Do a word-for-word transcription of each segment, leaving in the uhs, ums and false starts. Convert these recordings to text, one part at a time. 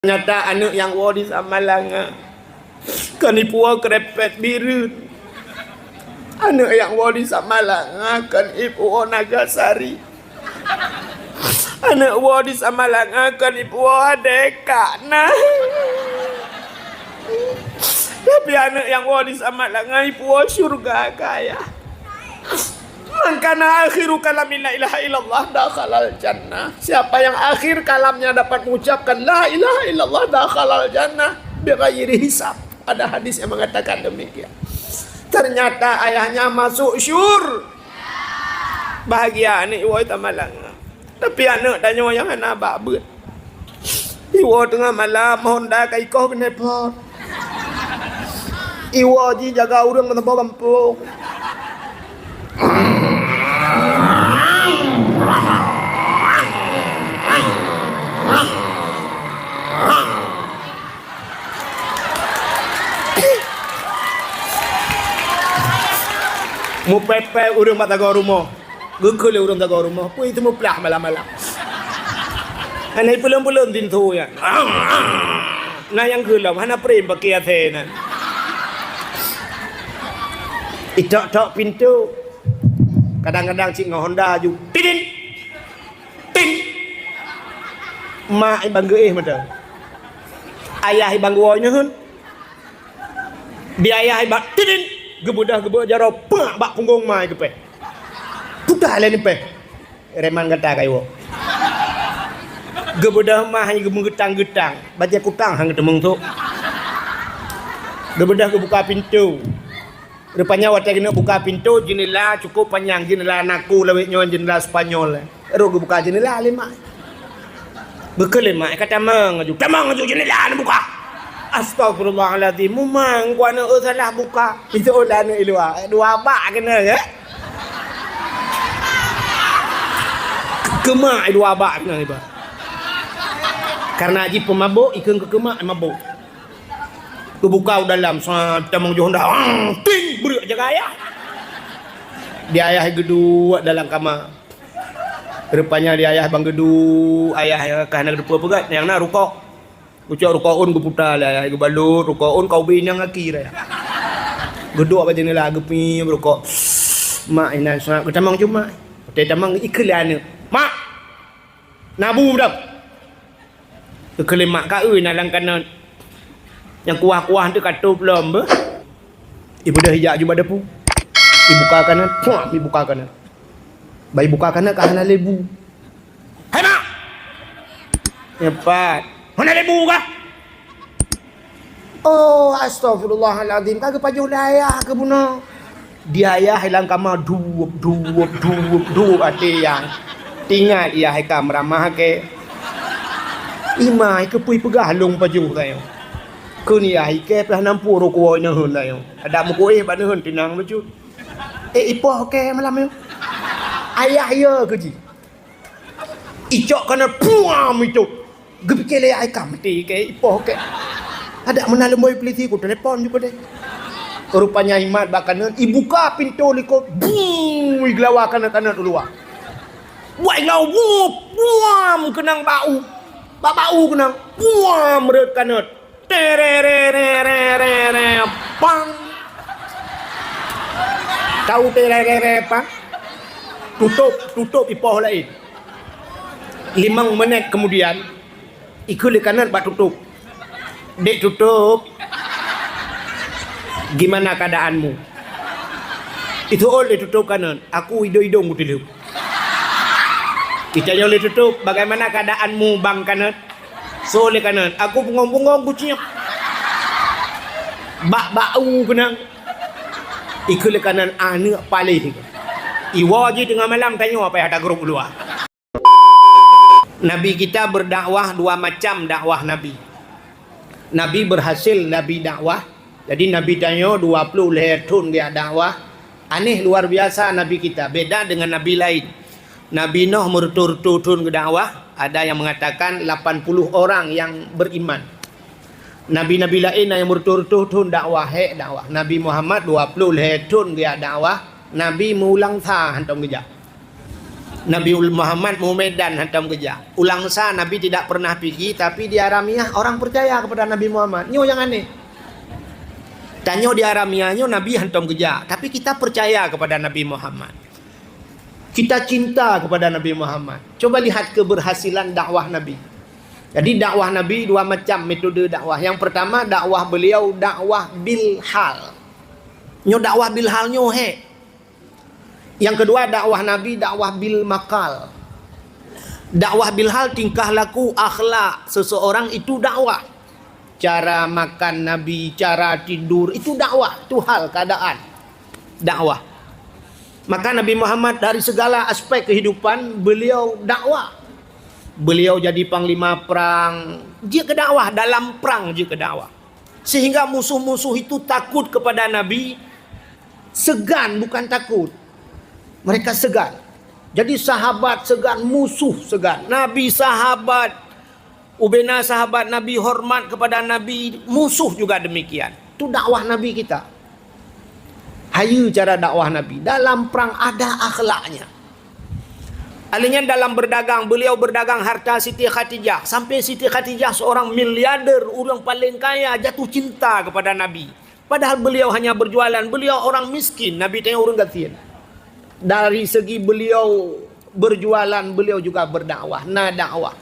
Nyata aneuk nyang woe di Samalanga kon ipuwoe Krepet Bireuen. Aneuk nyang woe di Samalanga kon ipuwoe Nagasari. Aneuk woe di Samalanga kon ipuwoe adeka na. Tapi aneuk nyang woe di Samalanga ipuwoe syurga kaya. Man kana akhiru kalami la ilaha illallah dakhalal jannah. Siapa yang akhir kalamnya dapat mengucapkan la ilaha illallah dakhalal jannah bighairi hisab. Ada hadis yang mengatakan demikian. Ternyata ayahnya masuk syur. Bahagia aneuk iwoe di Samalanga. Tapi aneuk tanyoe nyang hana bak beuet. Iwoe teungoh malam, Honda ka ikoh keuneupot. Iwoe jijaga ureueng meusaboh gampông. Mupèpèp ureueng bak sagoe rumoh. Geukheun lé ureueng sagoe rumoh, peue teumuplah malam-malam. Hana ipeulon-peulon pintoe nyan. Na nyang geulom, hana prem pakai asèe nyan. Itok-tok pintoe. Kadang-kadang cit ngon Honda aju. Tidin! Tin! Mak iban geuéh mata. Ayah iban geuwoe nyan. Di ayah iban tidin! Geubeudoh geubeuk jaroe, pak bak punggong mak geupèh. Puta lé nipèh. Reman gata kayuwoe. Geubeudoh mah geumeugeutang-geutang, bajèe kutang han geuteumeung sôk. Geubeudoh geubuka pintoe. Rupanya watèe keuneuk buka pintoe, jeundela cukôp panyang, jeundela naku lawét nyoe, jeundela Spanyol. Rot geubuka jeundela lé mak. Geukheun lé mak, ka tamong aju, tamong aju jeundela neubuka. Astagfirullahalazim, mumang ku aneuk, eu, salah buka. Itu oleh aneuk i luwa, dua bak keunoe, ya. Keumak dua bak keunoe iba. Karena jih peumabôk, ikheun keu keumak mabôk. Geubuka u dalam, sa tamong aju Honda, ang, ting, breuek jaga ayah. Di ayah geuduek dalam kama. Rupanya di ayah ban geuduek, ayah ka hana geuteupeue peugah, nyang na rukok. Geucok rukok ôn geuputa lé ayah, geubalot rukok ôn keu ubé nyang aki raya. Geuduek bak jeundela geupiep rukok. Mak inan seungab geutamong cuma. Watèe tamong ikheun lé aneuk. Mak! Na bu dong! Geukheun lé mak, ka eu na lam kanot. Nyang kuah-kuah teuh ka tôb lom beuh. Ibeudôh ijak aju bak dapu. Ibuka kanot, puam, ibuka kanot. Ban ibuka kanot ka hana lé bu. Hai mak! Nyan pat. Hana lé bu kah? Oh, astagfirullahalazim. Ka geupajoh lé ayah keuh bunoe. Di ayah i lam kama duep, duep, duep, duep até ayah. Tingat ayah i ka meuramah kèe. Ima i keupeue peugah lôn pajoh tanyoe. Kheun ayah i kèe pih hana muphom rot kuwoe neuheun tanyoe. Adak meukuéh bak neuheun tinang bacut. Eh, ipoh kèe malam nyoe. Ayah yo keu jih. Icok kanot puam itôb. Geupike lé ayah i ka maté kèe, ipoh kèe. Adak meunan lom boh polisi ku telepon ju keudéh. Rupanya imat bak kanot, ibuka pintoe likot, buu, igeulawa kanot-kanot u luwa. Buat igeulawa, wup, buam keunong bak u. Bak, bak u keunong, buam rhot kanot. Tererererere, pang. Tahu tererere pang? Tutôb, tutôb ipoh laén. Limong menit kemudian, ikheun lé kanot bak tutôb. Dek tutôb, gimana keadaanmu? Itu oleh tutôb kanot, aku idong-idong kutileup. Itanyong lé tutôb, bagaimana keadaanmu bang kanot? Soe lé kanot, aku bungong-bungong kuciek. Bak, bak u keunong. Ikheun lé kanot aneuk paléh. Iwoe jih teungoh malam tanyoe payah tagrôp u luwa. Nabi kita berdakwah dua macam dakwah Nabi. Nabi berhasil Nabi dakwah. Jadi Nabi tanyoe dua ploh lhèe thôn geujak dakwah. Aneh luar biasa Nabi kita, beda dengan nabi lain. Nabi Nuh meureutôh-reutôh thôn geudakwah, ada yang mengatakan lapan puluh orang yang beriman. Nabi-nabi laén na nyang meureutôh-reutôh thôn dakwah, hék dakwah. Nabi Muhammad dua ploh lhèe thôn geujak dakwah, Nabi meuulang sa hantom geujak. Nabi Muhammad u Medan hantom geujak. U Langsa Nabi tidak pernah pigi, tapi di Haramiyah orang percaya kepada Nabi Muhammad. Nyoe nyang aneh. Tanyoe di Haramiyah nyoe Nabi hantom geujak, tapi kita percaya kepada Nabi Muhammad. Kita cinta kepada Nabi Muhammad. Coba lihat keberhasilan dakwah Nabi. Jadi dakwah Nabi dua macam metode dakwah. Yang pertama dakwah beliau dakwah bil hal. Nyoe dakwah bil hal nyoe hek. Yang kedua dakwah Nabi dakwah bil makal. Dakwah bil hal tingkah laku akhlak seseorang itu dakwah. Cara makan Nabi, cara tidur itu dakwah, itu hal keadaan dakwah. Maka Nabi Muhammad dari segala aspek kehidupan beliau dakwah. Beliau jadi panglima perang, jeuet keu dakwah, dalam perang jeuet keu dakwah. Sehingga musuh-musuh itu takut kepada Nabi, segan bukan takut. Mereka segan. Jadi sahabat segan, musuh segan. Nabi sahabat, ubena sahabat Nabi hormat kepada Nabi, musuh juga demikian. Itu dakwah Nabi kita. Hayu cara dakwah Nabi. Dalam perang ada akhlaknya. Alanya dalam berdagang, beliau berdagang harta Siti Khadijah. Sampai Siti Khadijah seorang miliarder, orang paling kaya, jatuh cinta kepada Nabi. Padahal beliau hanya berjualan, beliau orang miskin, Nabi tanya orang gasien. Dari segi beliau berjualan, beliau juga berdakwah, na dakwah.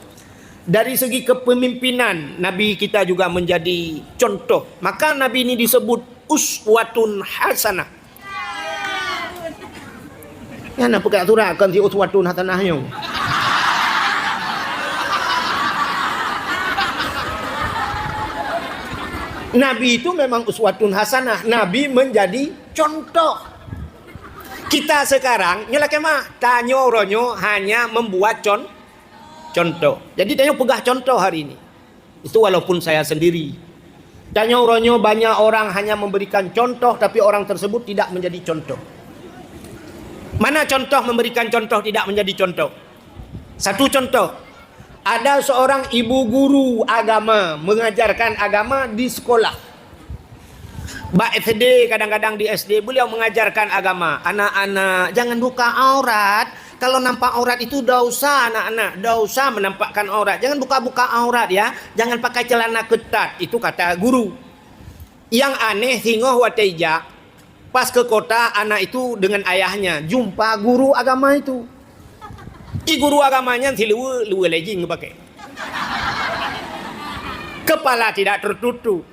Dari segi kepemimpinan, Nabi kita juga menjadi contoh. Maka Nabi ini disebut uswatun hasanah. Nyan na peugah surat kon si uswatun hasanah nyoe. Nabi itu memang uswatun hasanah. Nabi menjadi contoh. Kita sekarang nyoe lakée mah, tanyoe uroe nyoe hanya membuat con-, contoh. Jadi tanyoe peugah contoh hari ini. Itu walaupun saya sendiri. Tanyoe uroe nyoe banyak orang hanya memberikan contoh, tapi orang tersebut tidak menjadi contoh. Mana contoh memberikan contoh tidak menjadi contoh? Satu contoh, ada seorang ibu guru agama mengajarkan agama di sekolah. Bak S D, kadang-kadang di S D, beliau mengajarkan agama. Anak-anak, jangan buka aurat. Kalau nampak aurat itu dosa, anak-anak. Dosa menampakkan aurat. Jangan buka-buka aurat, ya. Jangan pakai celana ketat. Itu kata guru. Yang aneh, singoh watée jak, pas ke kota, anak itu dengan ayahnya jumpa guru agama itu. I guru agama nyan siluweue, luweue lejing geupakai. Kepala tidak tertutup.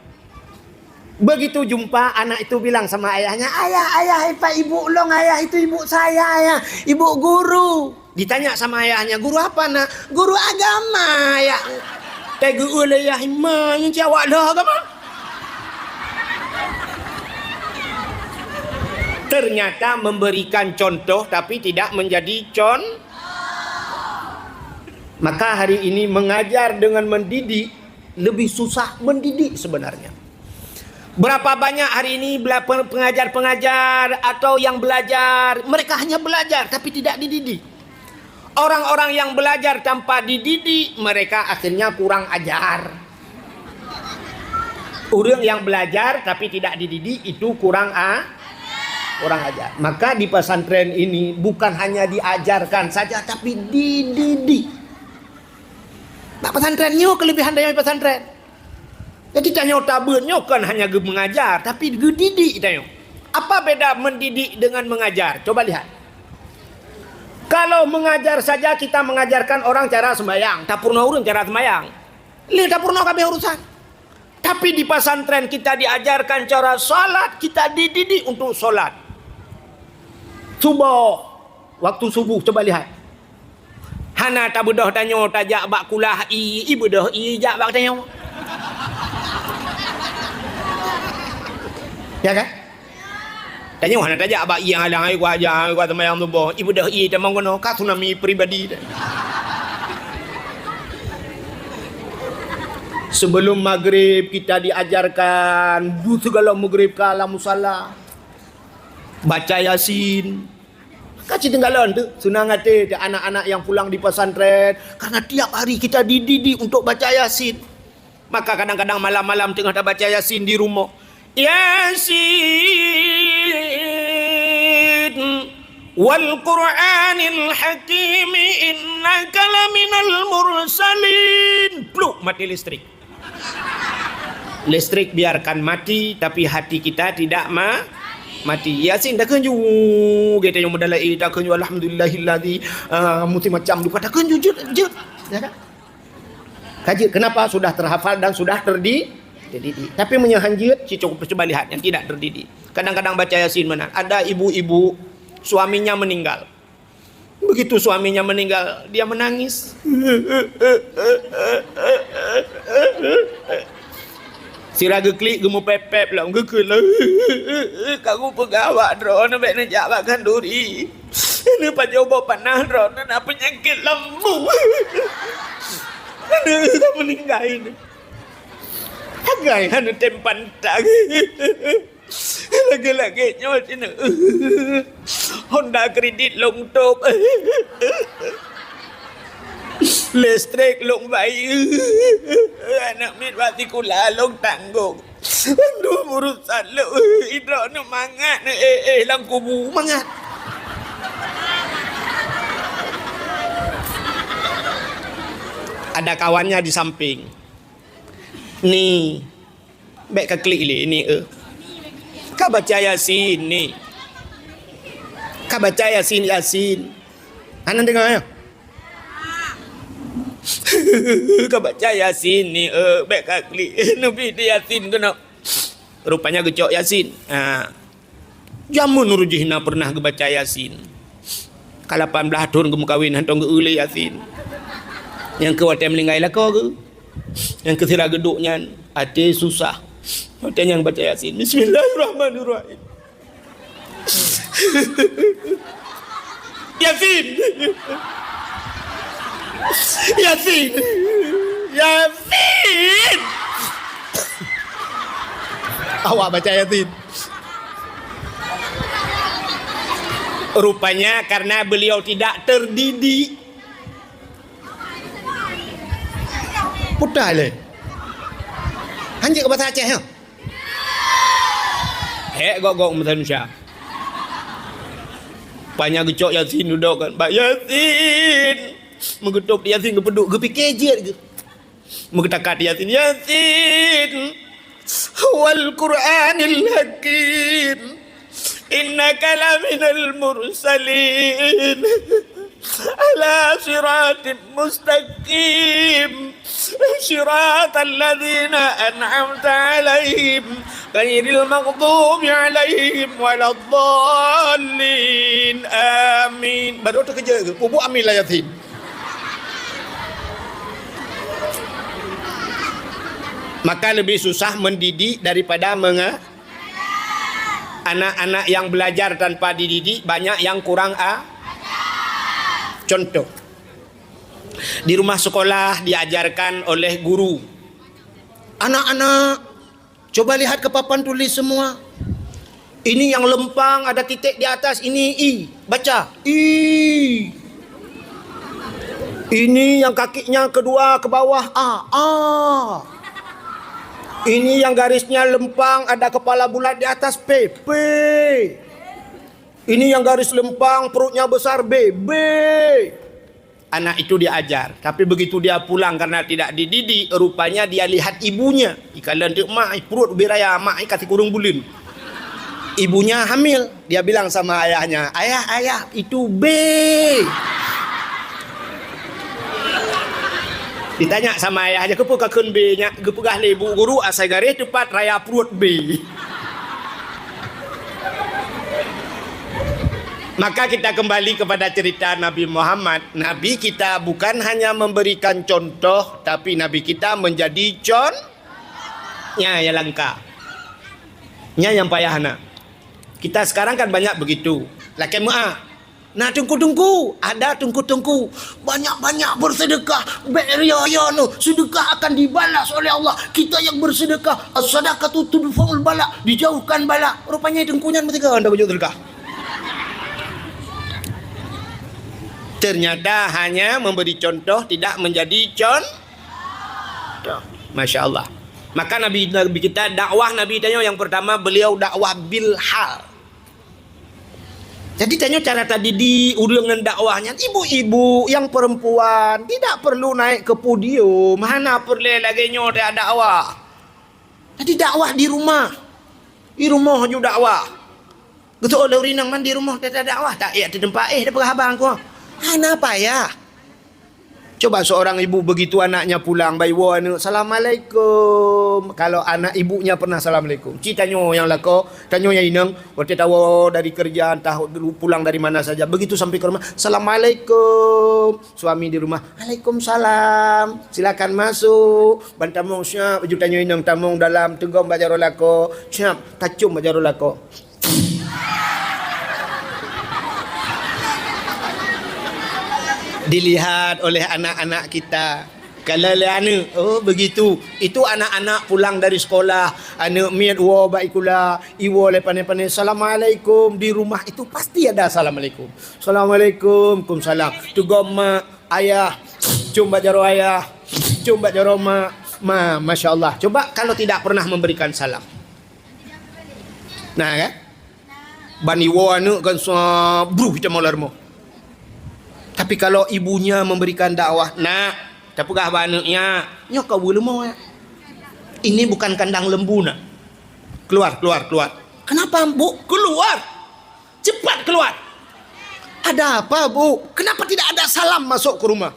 Begitu jumpa, anak itu bilang sama ayahnya, "Ayah, ayah, ipat ibu lôn, ayah, itu ibu saya, ayah, ibu guru." Ditanya sama ayahnya, "Guru apa, Nak?" "Guru agama, ayah." Teugeue lé yah, "Ima nyang ci awak lheueh agama?" Ternyata memberikan contoh tapi tidak menjadi con-, maka hari ini mengajar dengan mendidik lebih susah mendidik sebenarnya. Berapa banyak hari ini bela-, pe-, pengajar-pengajar atau yang belajar, mereka hanya belajar tapi tidak dididik. Orang-orang yang belajar tanpa dididik, mereka akhirnya kurang ajar. Ureuëng yang belajar tapi tidak dididik, itu kurang a-, kurang ajar. Maka di pesantren ini bukan hanya diajarkan saja, tapi dididik. Bak pesantren nyoe kelebihan dari pesantren. Jadi tanyoe tabeuet nyoe kon hanya geu-, mengajar, tapi geudidik tanyoe. Apa beda mendidik dengan mengajar? Coba lihat. Kalau mengajar saja kita mengajarkan orang cara sembahyang, tapeurunoe ureuëng cara sembahyang. Lé tapeurunoe ka habéh urusan. Tapi di pesantren kita diajarkan cara salat, kita dididik untuk salat. Suboh, waktu subuh, coba lihat. Hana tabeudôh tanyoe tajak bak kulah ie, ie beudôh ie jak bak tanyoe. Ya kan? Tanyoe hana tajak bak ie halang, ie kuat jak, ie kuat seumayang suboh, ie beudôh ie tamong keunoe, ka tsunami pribadi. Sebelum maghrib kita diajarkan, bu segala maghrib ka lam musala. Baca Yasin. Ka cit tinggalan tu, seunang até teuh anak-anak yang pulang di pesantren, karena tiap hari kita dididik untuk baca Yasin. Maka kadang-kadang malam-malam teungoh tabaca Yasin di rumoh. Yasin. Wal Qur'anil Hakim, innaka laminal mursalin. Pluk, mati listrik. Listrik biarkan mati, tapi hati kita tidak ma-, mati. Yasin takheun ju, gata nyang meudalai takheun ju, "Alhamdulillahilladzi", ah, macam-macam duka takheun ju, jeuet, jeuet. Ya kan? Ka jeuet, kenapa? Sudah terhafal dan sudah terdi-, terdidik. Tapi meunyoe han jeuet, cuba lihat yang tidak terdidik. Kadang-kadang baca Yasin meunan. Ada ibu-ibu, suaminya meninggal. Begitu suaminya meninggal, dia menangis. Sira geuklik, geumupép-pép lom, geukheun lom. Ka kupeugah awak droeneuh bèk neujak bak khanduri. Neupajoh boh panah droeneuh na peunyakét lambung. Aneuk ka meuninggai nyoe. Hagai hana tem pantang. Lagèe-lagèe nyoe sineuk. Honda kredit lôn tôp. Listrik lôn bayeue. Aneuk miet bak sikula lôn tanggong. Aduh, urusan lôn. Droeneuh mangat, eh, eh, lam kubu mangat. Ada kawannya di samping. Ni, bèk ka klik lé ni, eh. Ka baca Yasin ni. Ka baca Yasin, Yasin. Hana deungoe, ya? Ka baca Yasin ni, eh, bèk ka klik. Neubi di Yasin keunoe. Rupanya geucok Yasin. Ha. Jameun uroe jih na pernah geubaca Yasin. Ka lapan blaih thon geumeukawen, hantom geu-eu lé Yasin. Nyang keu watèe meuninggai lakoe geuh. Nyang keu sira geuduek nyan, até susah. Watèe nyan baca Yasin. Bismillahirrahmanirrahim. Yasin. Yasin. Yasin. Awak baca Yasin. Rupanya karena beliau tidak terdidik. Putai lé. Hanjeuet keu bahasa Aceh, ya? Hék gok-gok meusanusia. Panya geucok Yasin dudoe kan. Bak Yasin. Meugeutôb Yasin geupeuduek, geupike jeuet geuh. Meugeutakat Yasin, Yasin. Wal Qur'anil Hakim. Innaka laminal mursalin. Ala siratim mustaqim. Siratal ladzina an'amta 'alaihim, ghairil maghdubi 'alaihim waladdallin. Amin. Baru teukeujot geuh, peubuet amin lah Yasin. Maka lebih susah mendidik daripada menga-, anak-anak yang belajar tanpa dididik, banyak yang kurang a-, contoh. Di rumah sekolah diajarkan oleh guru. Anak-anak, coba lihat ke papan tulis semua. Ini yang lempang ada titik di atas, ini i. Baca, i. Ini yang kakinya kedua ke bawah, a. A. Ini yang garisnya lempang ada kepala bulat di atas, p. P. Ini yang garis lempang perutnya besar, b. B. Anak itu diajar, tapi begitu dia pulang karena tidak dididik, rupanya dia lihat ibunya. Ikalon teuk mak, pruet ubé raya, mak kasih kurung buleuen. Ibunya hamil, dia bilang sama ayahnya, "Ayah, ayah, itu B." Ditanya sama ayahnya, "Keupeue kakheun B nyak?" Geupeugah lé ibu guru, asai garéh teupat raya pruet B. Maka kita kembali kepada cerita Nabi Muhammad. Nabi kita bukan hanya memberikan contoh, tapi Nabi kita menjadi con-, nya yang langka. Nya yang payah na. Kita sekarang kan banyak begitu. Lakèe meu'ah. Nah, teungku-teungku, ada teungku-teungku. Banyak-banyak bersedekah. Bèk ria-ria nyoe. Sedekah akan dibalas oleh Allah. Kita yang bersedekah. As-sadaqatu tudfa'ul bala. Dijauhkan bala. Rupanya teungku nyan meusigoe anda bajok sedekah. Ternyata hanya memberi contoh tidak menjadi con-, toh. Masya Allah. Maka Nabi, Nabi kita dakwah Nabi tanyoe yang pertama beliau dakwah bil hal. Jadi tanyoe cara tadidik ureuëng ngon dakwah nyan, ibu-ibu yang perempuan tidak perlu naik ke podium, hana peureulée lagée nyoe dakwah. Jadi dakwah di rumah. Di rumoh ju dakwah. Geutu'oh lé ureuëng inong man di rumoh teuta dakwah, tak ék teudeumpa éh dapeugah haba ngon ku. Hana payah. Coba seorang ibu begitu anaknya pulang, bai woe aneuk, "Assalamualaikum." Kalau anak ibunya pernah assalamualaikum. Ci tanyoe nyang lakoe, tanyoe nyang inong, watée tawoe dari kerja, entah pulang dari mana saja, begitu sampai ke rumah, "Assalamualaikum." Suami di rumah, "Waalaikumsalam. Silakan masuk." Ban tamong siap, baju tanyoe inong tamong dalam, teugom bak jaroe lakoe, siap, tacom bak jaroe lakoe. Dilihat oleh anak-anak kita. Kalau lé aneuk, oh begitu. Itu anak-anak pulang dari sekolah, aneuk miet woe bak sikula, iwoe lé pane-pane, "Assalamualaikum." Di rumah itu pasti ada assalamualaikum. "Assalamualaikum." "Kumsalam." Teugom mak, ayah, cium bak jaroe ayah, cium bak jaroe mak. Ma, masya Allah. Coba kalau tidak pernah memberikan salam. Nah kan? Ban iwoe aneuk kan sua bruh ita maular mo. Tapi kalau ibunya memberikan dakwah, "Nak, tapeugah bak aneuk nyak, nyoe ka weuleumô ya. Ini bukan kandang lembu nak. Keluar, keluar, keluar." "Kenapa, Bu?" "Keluar. Cepat keluar." "Ada apa, Bu? Kenapa tidak ada salam masuk ke rumah?"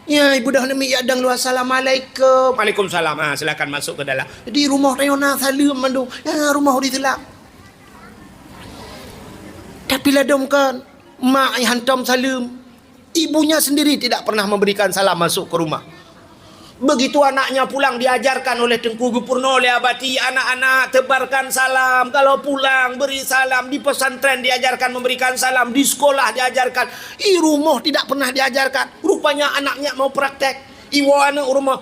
"Ya, ibu dah nemi ya dang luar, assalamualaikum." "Waalaikumsalam. Ah, silakan masuk ke dalam." Di rumoh tayona saleuem mandum. Ya, rumoh di telam. Tapi ladom kan, mak hantom saleuem. Ibunya sendiri tidak pernah memberikan salam masuk ke rumah. Begitu anaknya pulang, diajarkan oleh Teungku Geupeurnoe lé Abati, "Anak-anak, tebarkan salam. Kalau pulang, beri salam." Di pesantren diajarkan memberikan salam, di sekolah diajarkan. I rumoh tidak pernah diajarkan. Rupanya anaknya mau praktek. Iwoe aneuk rumoh.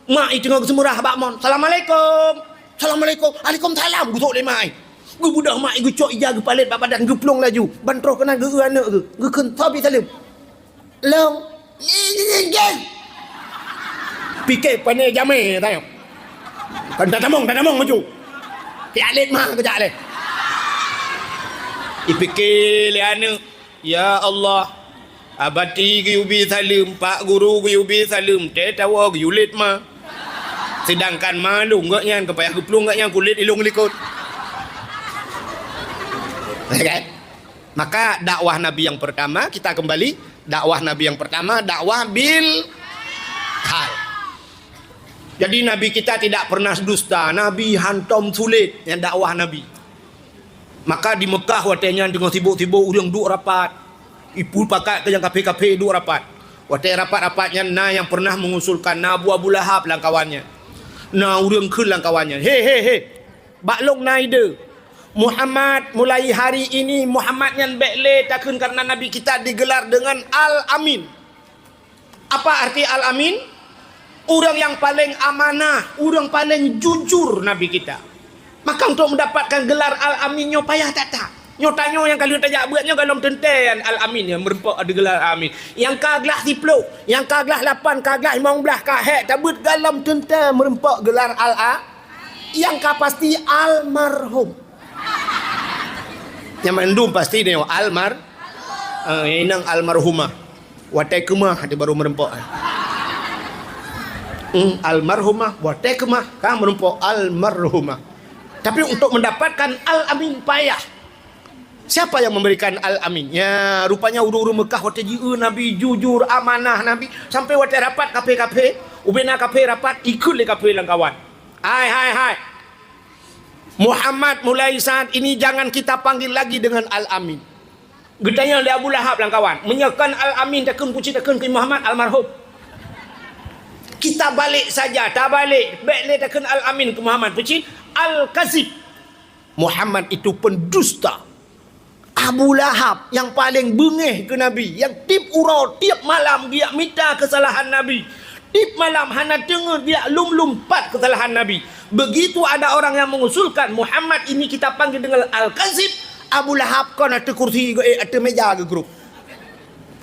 Mak i teungoh geuseumurah bak mon. "Assalamualaikum." "Assalamualaikum." "Alaikumsalam." Geutok lé mak i. Geubeudôh mak i, geucok ija geupalét bak badan, geuplueng laju. Ban troh keunan geu-eu aneuk geuh. Geukheun, "Soe pi saleuem?" "Lôn." Pike pane jamé tanyoe. Kan tatamong, tatamong maju. Tiak lét mah keujak lé. Ipike lé aneuk, "Ya Allah, Abati geuyue bi saleuem, Pak Guru geuyue bi saleuem, teuh tawoe geuyue lét mah. Sedangkan ma lôn gobnyan ka payah geuplueng gobnyan kulét ilong likot." Ya kan? Maka dakwah Nabi yang pertama, kita kembali, dakwah Nabi yang pertama, dakwah bil hal. Jadi Nabi kita tidak pernah dusta, Nabi hantom sulit nyang dakwah Nabi. Maka di Mekah watée nyan teungoh sibok-sibok ureuëng duek rapat. Ipu pakat keu nyang kaphé-kaphé duek rapat. Watée rapat-rapat nyan na nyang pernah mengusulkan, na Abu, Abu Lahab lam kawan nyan. Na ureuëng kheun lam kawan nyan, "He, he, he! Bak lôn na ide. Muhammad, mulai hari ini Muhammad nyan bék lé takheun karena Nabi kita digelar dengan Al-Amin." Apa arti Al-Amin? Ureuëng nyang paleng amanah, ureuëng paleng jujur Nabi kita. Maka untuk mendapatkan gelar Al-Amin nyoe payah that-that. Nyoe tanyoe nyang ka lheueh tajak beuet nyoe golom teuntée Al-Amin nyang meureumpok digelar Al-Amin. Nyang ka glah siplôh, nyang ka glah lapan, ka glah limong blaih, ka hék tabeuet golom teuntée meureumpok gelar Al-A-, nyang ka pasti almarhum. Nyang mandum pasti nyoe almar-, eh, inong almarhumah. Watée keumah di baru meureumpok. Hmm, almarhumah, watée keumah ka meureumpok almarhumah. Tapi untuk mendapatkan Al-Amin payah. Siapa yang memberikan Al-Amin? Ya, rupanya ureuëng-ureuëng Mekah watée jieu Nabi jujur, amanah Nabi, sampai watée rapat kaphé-kaphé, ubena kaphé rapat, ikheun lé kaphé lam kawan. Hai, hai, hai. Muhammad, mulai saat ini jangan kita panggil lagi dengan Al-Amin. Geutanyong lé Abu Lahab lam kawan, "Meunyoe kon Al-Amin takheun, peue cit takheun keu Muhammad almarhum?" Kita balik saja, tabalek, bék lé takheun Al-Amin keu Muhammad, peue cit? Al-Kazib. Muhammad itu pendusta. Abu Lahab nyang paleng beungéh keu Nabi, nyang tieb uroe, tieb malam geujak mita keusalahan Nabi. Tieb malam hana teungeut geujak lom-lom pat keusalahan Nabi. Begitu ada orang yang mengusulkan Muhammad ini kita panggil dengan Al-Kazib, Abu Lahab kon ateueh kursi geuék, ateueh méja geugrôp.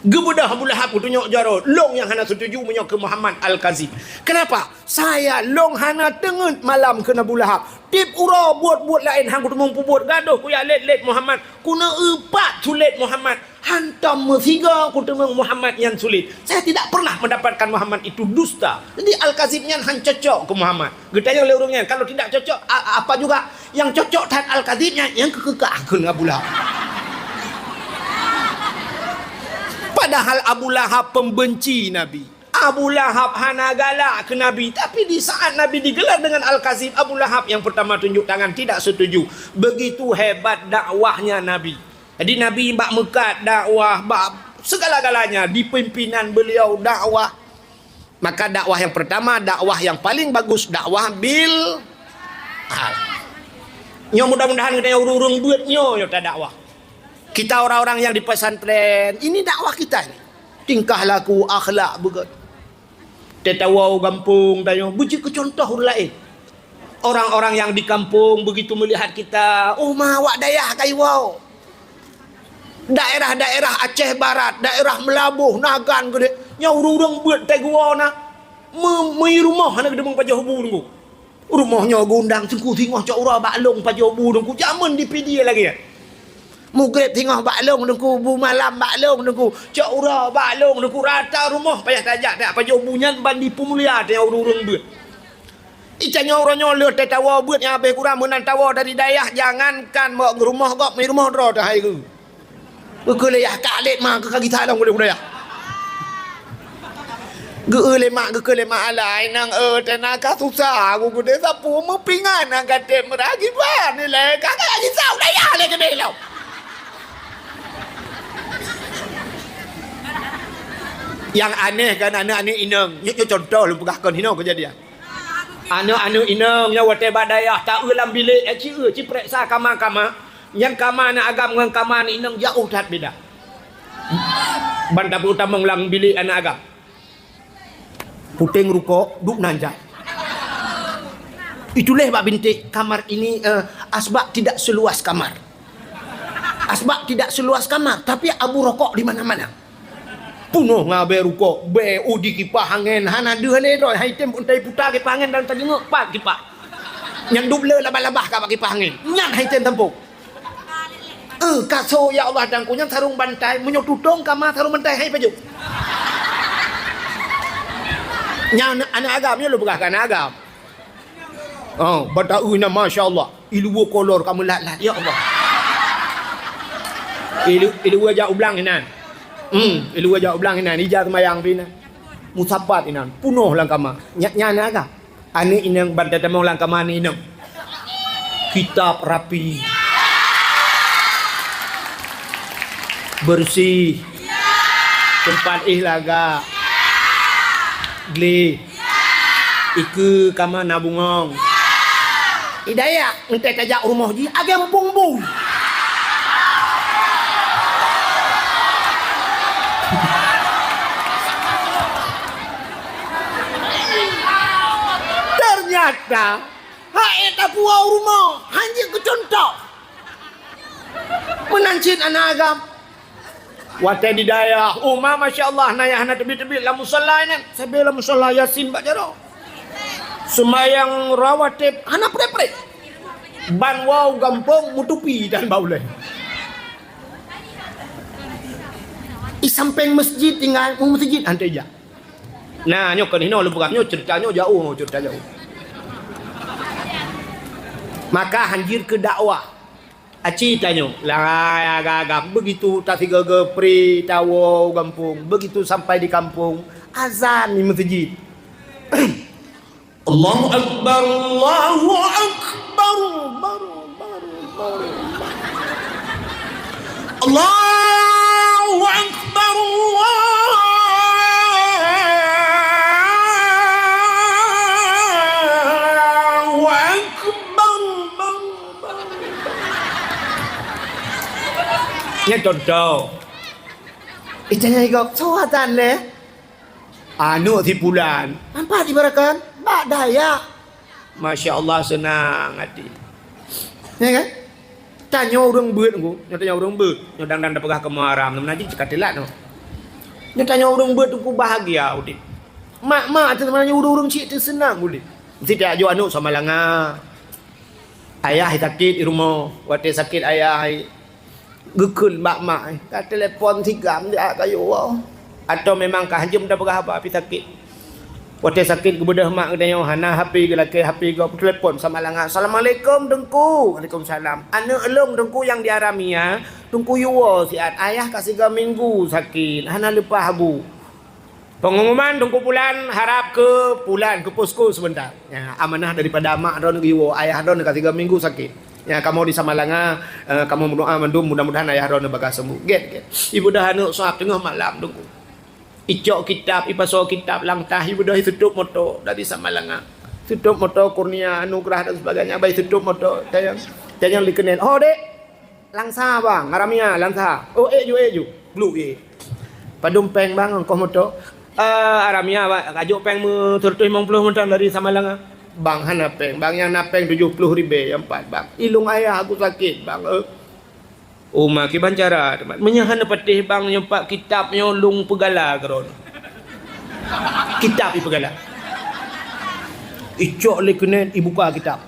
Geubeudôh Abu Lahab geutunyok jaroe, "Lôn nyang hana setuju meunyoe keu Muhammad Al-Kazib. Kenapa? Saya lôn hana teungeut malam keu Abu Lahab. Tiep uroe buet-buet laén han kuteumeung peubuet, gadôh kujak lét-lét Muhammad, kuneu-eu pat sulet Muhammad, hantom meusigoe kuteumeung Muhammad nyang sulet. Saya tidak pernah mendapatkan Muhammad itu dusta. Jadi Al-Kazib nyan han cocok keu Muhammad. Geutanyong lé ureuëng nyan, kalau tidak cocok, a-, apa juga? Nyang cocok that Al-Kazib nyan, nyang keu keukah kheun Abu Lahab. Padahal Abu Lahab pembenci Nabi. Abu Lahab hana galak keu Nabi, tapi di saat Nabi digelar dengan Al-Kazib, Abu Lahab yang pertama tunjuk tangan tidak setuju. Begitu hebat dakwahnya Nabi. Jadi Nabi bak meukat dakwah, bak segala-galanya di pimpinan beliau dakwah. Maka dakwah yang pertama, dakwah yang paling bagus, dakwah bil hal. Nyoe mudah-mudahan geutanyoe ureuëng-ureuëng beuet nyoe, nyoe tadakwah. Kita orang-orang yang di pesantren, ini dakwah kita ini. Tingkah laku, akhlak beugét. Teuh tawoe u gampông tanyoe, beujeuet keu contoh ureuëng laén. Orang-orang yang di kampung begitu melihat kita, "Oh ma, awak dayah ka iwoe." Daerah-daerah Aceh Barat, daerah Meulaboh, Nagan, Geudeh, nyoe ureuëng-ureuëng beuet teugoe na, meu-, meu rumoh hana geudeumeung pajoh bu Teungku. Rumoh nyoe geuundang Teungku singoh cok uroe bak lông pajoh bu Teungku, jameun di Pidie lagée nyan. Mugreb singoh bak lông Teungku, bu malam bak lông Teungku, cok uroe bak lông Teungku, rata rumoh payah tajak tajak pajoh bu nyan ban di peumulia teuh ureuëng-ureuëng beuet. Ica nyoe uroe nyoe lheueh teuh tawoe beuet nyang habéh kurang meunan tawoe dari dayah, jangankan mok rumoh gob, meu rumoh droe teuh hai geu. Geukheun lé yah ka lét ma keu ka gisa lom ulée budaya. Geu lé mak, geukheun lé mak alai nang, eh, teuh na ka susah, geugude sapu meupingan nang ka tem meuragi ban ilée ka ka gisa budaya lé keudeh lom. Nyang aneh kan aneuk-aneuk inong, nyoe, nyoe contoh lôn peugah kon hinoe keujadian. Aneuk-aneuk inong nyoe watée bak dayah taeu lam bilék, eh, ci eu, ci peuriksa kama-kama. Nyan kama aneuk agam ngon kama aneuk inong jaoh that beda. Ban tapeutamong lam bilék aneuk agam. Puténg rukok, duek nan jai. Itulah bak binték kamar ini, eh, asbak tidak seluas kamar. Asbak tidak seluas kamar, tapi abu rokok di mana-mana. Punoh ngon abée rukok, bée udi kipah angén, hana deuh lé droe, hai tem untai puta kipah angén dan tajeungok pat kipah. Nyan dub le labah-labah ka bak kipah angén. Nyan hai tem tampông. Eh, kaso ya Allah Teungku nyan sarong bantai, meunyoe tutong kama sarong bantai hai pajoh. Nyan aneuk agam, nyoe lôn peugah keu aneuk agam. Oh, bak taeu inan, masya Allah. Iluwa kolor ka meulat-lat, ya Allah. Ilu-, iluwa jak u blang inan. Hmm, iluwa jak u blang inan, ija seumayang pih inan. Musapat inan, punoh lam kama. Nyak nyan aga. Aneuk inong ban tatamong lam kama aneuk inong. Kitab rapi. Bersih. Tempat ih lagak. Gleh. Ikeue kama na bungong. Hidayah, entée tajak rumoh jih, agam bung-bung. Ternyata, hai tapuwoe rumoh, hana jeuet keu contoh. Meunan cit aneuk agam. Watée di dayah, uma, masya Allah, nayah hana teubiet-teubiet lam musalla nyan. Sabe lam musalla Yasin bak jaroe. Seumayang rawatib hana preh-preh. Ban woe gampông meutupi dan bak ulée. I sampéng masjid tinggai, u masjid hana teuja. Nah, nyoe kon hinoe lôn peugah, nyoe ceurita nyoe jaoh, nyoe ceurita jaoh. Maka hanjeuet keu dakwah. Aci tanyoe, lai agam-agam, begitu tasigoe-goe pri tawoe u gampông, begitu sampai di kampung, azan di masjid. Allahu Akbar, Allahu Akbar, baru, baru, baru. Allahu Akbar, Allahu Akbar. Nyan contoh. Ih, tanya igok, soe azan lé? Aneuk si pulan. Nampak dibarakan? Bak dayah. Masya Allah, seunang até. Ya kan? Tanyoe ureuëng beuet ngku, nyoe tanyoe ureuëng beuet. Nyoe dang-dang tapeugah keu Muharram, nyoe meunajih cit ka teulat nyoe. Nyoe tanyoe ureuëng beuet teungku bahagia udeb. Mak-mak teuh sebenarnya ureuëng-ureuëng cit teuh seunang udeb. Meusti tajak jok aneuk sama langa. Ayah sakét di rumoh, watèe sakét ayah, geukheun bak mak, ka telepon sigam jak kayue woe. Atau memang ka hanjeuet tapeugah haba pih sakét. Watèe sakét geubeudôh mak geutanyoe, hana H P geulakèe, H P gob, telepon Samalanga. "Assalamualaikum, Teungku." "Waalaikumsalam." "Aneuk lôn, Teungku, nyang di Aramia, Teungku yue woe siat. Ayah ka sigoe minggu sakét, hana leupah bu." Pengumuman Teungku Pulan, harab keu Pulan, keu posko sebentar. Ya, amanah daripada mak droeneuh geuyue woe, ayah droeneuh ka tiga minggu sakét. Ya, kamoe di Samalanga, eh, kamoe meudoa mandum, mudah-mudahan ayah droeneuh bagah sembuh. Gét, gét. Ibeudôh aneuk sab teungoh malam, Teungku. Icok kitab, ipasoe kitab lam tah, ibeudôh itutôp moto dari Samalanga. Tutôp moto Kurnia, Anugerah dan sebagainya, bah itutôp moto. Tanyong, tanyong lé keunen. "Oh, Dek." "Lam sa, Bang?" "Aramia, lam sa." "Oh, ék ju, ék ju." Bluek ék. "Padum péng, Bang, ongkoh moto?" "Eh, Aramia, Bang, ka jok péng meu seratus limong puluh mantong dari Samalanga." "Bang, hana péng, Bang, nyang na péng tujoh puluh ribèe nyang pat, Bang. Ilôn ayah aku sakét, Bang, eh." "Oh, ma kiban cara, meunyoe hana patéh, Bang, nyoe pat kitab nyoe lôn peugala keu droeneuh." Kitab ipeugala. Icok lé keunen, ibuka kitab.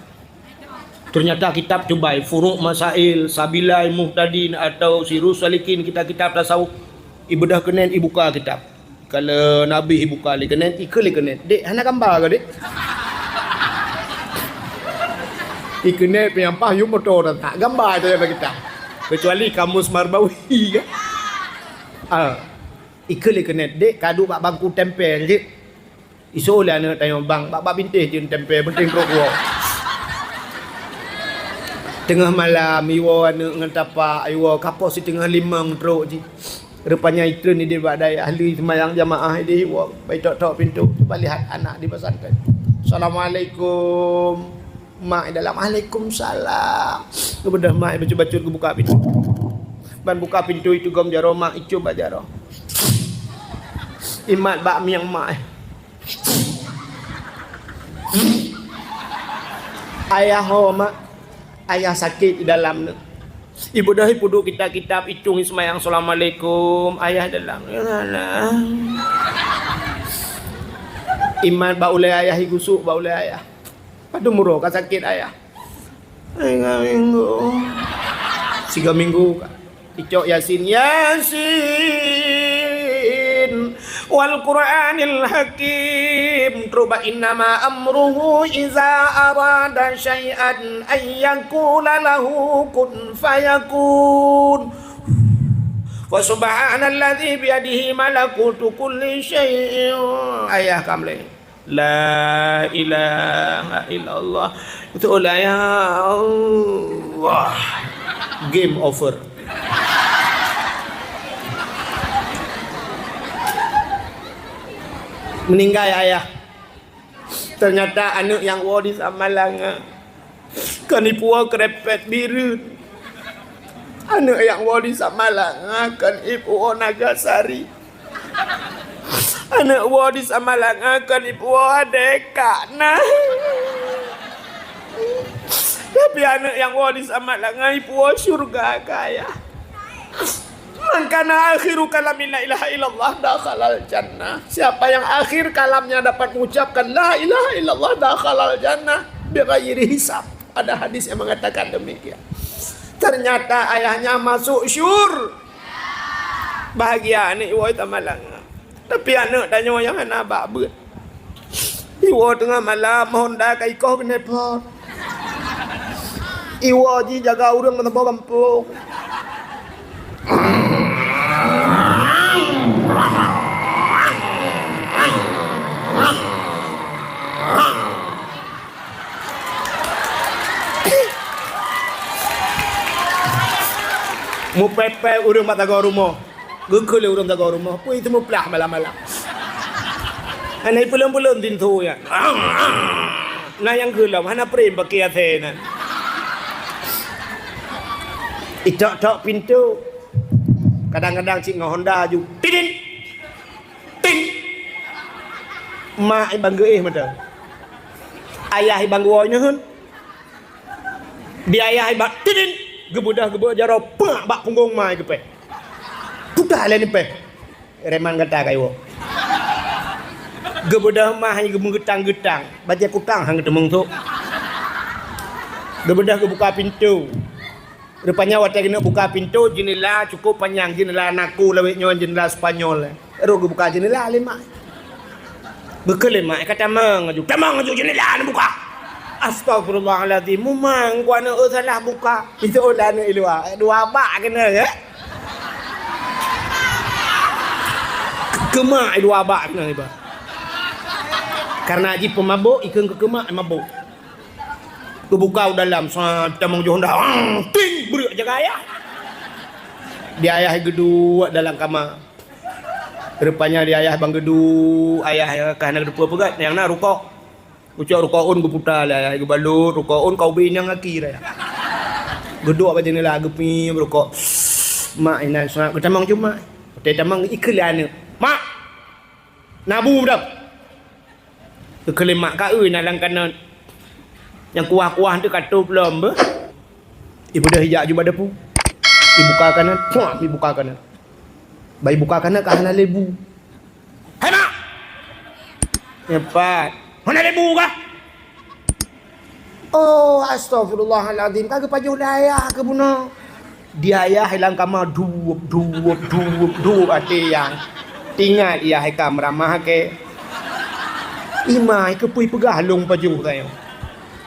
Ternyata kitab cubai, Furuq Masail, Sabilai Muhtadin atau Sirus Salikin, kitab-kitab tasawuf. Ibeudôh keunen, ibuka kitab. Kalau Nabi ibuka lé keunen, ikheun lé keunen, "Dek, hana gamba kah, Dek?" Ikheun lé keunen, pih nyan paih yue moto dan tak gamba saja bak kitab. Kecuali Kamus Marbawi, kan? Ah, ikheun lé keunen, "Dek, ka duek bak bangku tempel jih." Isoe lé aneuk tanyoe, "Bang, bak, bak bintéh jeuet tempel, penting trok woe." Teungoh malam, iwoe aneuk ngon tapak, iwoe ka poh siteungoh limong trok jih. Rupanya itreun idéh bak dayah, lheuh seumayang jamaah idéh iwoe, bah itok-tok pintoe, bah lihat anak di pesantren. "Assalamualaikum." Mak di dalam, "Waalaikumsalam." Geubeudôh mak bacut-bacut geubuka pintoe. Ban buka pintoe, itugom jaroe mak, icôm bak jaroe. Imat bak mieng mak. "Ayah ho, Mak, ayah sakét di dalam nyoe." Ibeudôh ipeuduek kitab-kitab, icong, iseumayang, "Assalamualaikum, ayah dalam." Imat bak ulèe ayah, igusuk bak ulèe ayah. "Padum uroe ka sakét, Ayah?" "Tiga minggu." "Tiga minggu ka." Icok Yasin, "Yasin, wal Qur'anil Hakim." Trok bak, "Innama amruhu iza arada syai'an an yaqula lahu kun fayakun. Fa subhanalladzi biyadihi malakutu kulli syai'in." Ayah ka mulai. La ilaha illallah. Itu lah, ya Allah. Game over. Meninggai ayah. Ternyata aneuk nyang woe di Samalanga. Kon ipuwoe Krepet Bireuen. Aneuk nyang woe di Samalanga kon ipuwoe Nagasari. Aneuk woe di Samalanga kon ipuwoe Adeka na. Tapi aneuk nyang woe di Samalanga ipuwoe syurga kaya. "Man kana akhiru kalami la ilaha illallah dakhalal jannah." Siapa yang akhir kalamnya dapat mengucapkan la ilaha illallah dakhalal jannah bighairi hisab. Ada hadis yang mengatakan demikian. Ternyata ayahnya masuk syur. Bahagia aneuk iwoe di Samalanga. Tapi aneuk tanyoe nyang hana bak beuet. Iwoe teungoh malam, Honda ka ikoh keuneuk pot. Iwoe jijaga ureueng meusaboh gampông. Meupèe-pèe ureueng bak sagoe rumoh. Geukheun lé ureueng sagoe rumoh, peue teumuplah malam-malam. Hana ipeulon-peulon pintoe nyan. Na nyang geulom, hana prem pakai asèe nyan. Itok-tok pintoe. Kadang-kadang cit ngon Honda aju. Tidin! Ting! Mak iban geuéh mata. Ayah iban geuwoe nyan. Di ayah iban tidin, geubeudôh geubeudôh jaroe peue bak punggong mak geupèe. Puta lé nipèe. Reman gata kayue. Geubeudôh mah geumeugeutang-geutang, bajèe kutang han geuteumeung sôk. Geubeudôh geubuka pintoe. Rupanya watée keuneuk buka pintoe, jeundela cukup panyang, jeundela nako lawét nyoe, jeundela Spanyol. Rot geubuka jeundela lé mak. Geukheun lé mak, ka tamong laju. Tamong laju jeundela neubuka. Astagfirullahalazim, mumang ku aneuk, oh, salah buka. Itu oh, aneuk i luwa. Dua bak keuneuk, eh? Keumak i dua bak keuneuk iba. Karena jih peumabok, ikheun keu keumak mabok. Geubuka u dalam, sa tamong jih honda, ang, ting, breuek jaga ayah. Di ayah geuduek dalam kama. Rupanya di ayah bang geuduek, ayah ka hana geuteupeu peugah, nyang na rukok. Ucok rukok ôn geuputa lé ayah, geubalot rukok ôn kau bri nyang aki raya. Geuduek bak jeundela geupie rukok. Mak inan seungab geutamong cuma. Teutamong ikheun lé aneuk. Mak! Nabu dah. Geukheun lé mak ka eu na lam kanot. Nyang kuah-kuah teuh ka tôb lom beuh. Ibeudôh ijak aju bak dapu. Ibuka kanot, puam, ibuka kanot. Bah ibuka kanot ka hana lé bu. Hai mak! Nyoe pat. Hana lé bu kah? Oh, astagfirullahalazim. Ka geupajoh lé ayah keuh bunoe. Di ayah i lam kama duep, duep, duep, duep até ayah. Tingat ayah i ka meuramah kèe. Ima i keupeue peugah lôn pajoh tanyoe.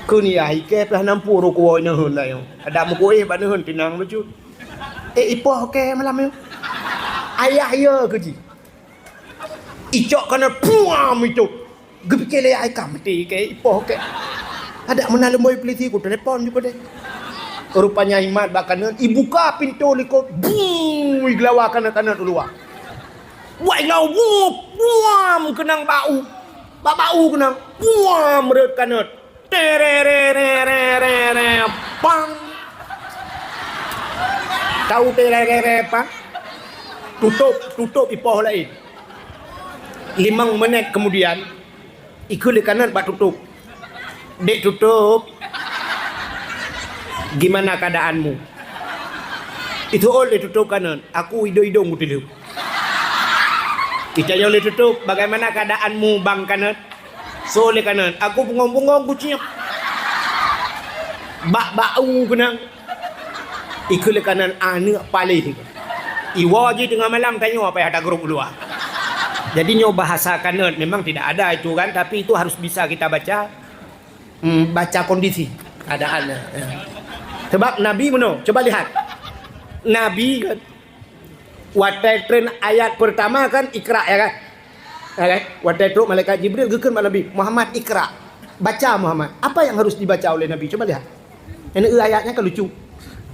Kheun ayah i kèe plah nampu rukua neuheun tanyoe. Adak meukuéh bak neuheun tinang bacut. Eh, ipoh kèe malam nyoe. Ayah yo keuh jih. Icok kanot puam itu. Geupike lé ayah ka meuti kèe, ipoh kèe. Adak meunan leumboi peulisi ku telepon ju keudeh. Rupanya imat bak kanot, ibuka pintoe likot, buu, igelawa kanot-kanot u luwa. Wah, igelawa, buu, puam keunong bak u. Bak, bak u keunong, puam rhot kanot. Tererere, pang. Tahu tererere, pang? Tutup, tutup ipoh laén. Limong menit kemudian, ikheun lé kanot bak tutup. Dek tutup, gimana keadaanmu? Itu oh lé tutup kanot, aku idong-idong kutileup. Itanyong lé tutup, bagaimana keadaanmu bang kanot? So lé kanot, aku bungong-bungong kuciep. Bak bak u keunong. Ikheun lé kanot aneuk paléh. Iwoe jih teungoh malam tanyoe apa yang ada grup luar. Jadi nyoe bahasa kanot memang tidak ada itu kan, tapi itu harus bisa kita baca. Hmm, baca kondisi keadaannya. Ya. Sebab Nabi meunoe, coba lihat. Nabi kan watèe treun ayat pertama kan Iqra ya kan? Ya kan? Watèe trok malaikat Jibril geukheun bak Nabi, "Muhammad, Iqra." Baca Muhammad. Apa yang harus dibaca oleh Nabi? Coba lihat. Ini ayatnya kan lucu.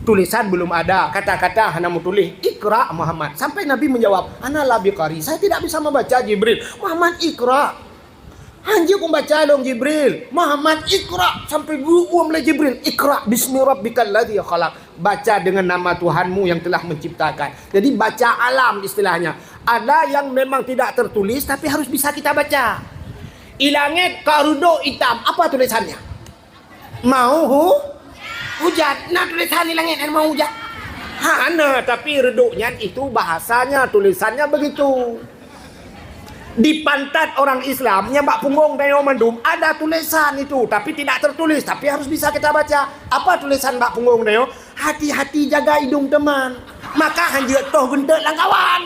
Tulisan belum ada, kata-kata hana meutuléh, "Iqra Muhammad." Sampai Nabi menjawab, "Ana la biqari." Saya tidak bisa membaca Jibril. "Muhammad, Iqra." Hanjeuet pun baca lom Jibril. "Muhammad, Iqra." Sampai geuuem lé Jibril. "Iqra bismi rabbikal ladzi khalaq." Baca dengan nama Tuhanmu yang telah menciptakan. Jadi baca alam istilahnya. Ada yang memang tidak tertulis tapi harus bisa kita baca. Ilangét ka reudok itam, apa tulisannya? Mau hu-, hujan. Nah, tulisan di langit kan mau hujan. Hana, tapi reudok nyan itu bahasanya, tulisannya begitu. Di pantat orang Islam nyang bak punggong dayo mandum ada tulisan itu, tapi tidak tertulis, tapi harus bisa kita baca. Apa tulisan bak punggong dayo? Hati-hati jaga idong teman. Maka hanjeuet toh geunteuk lam kawan.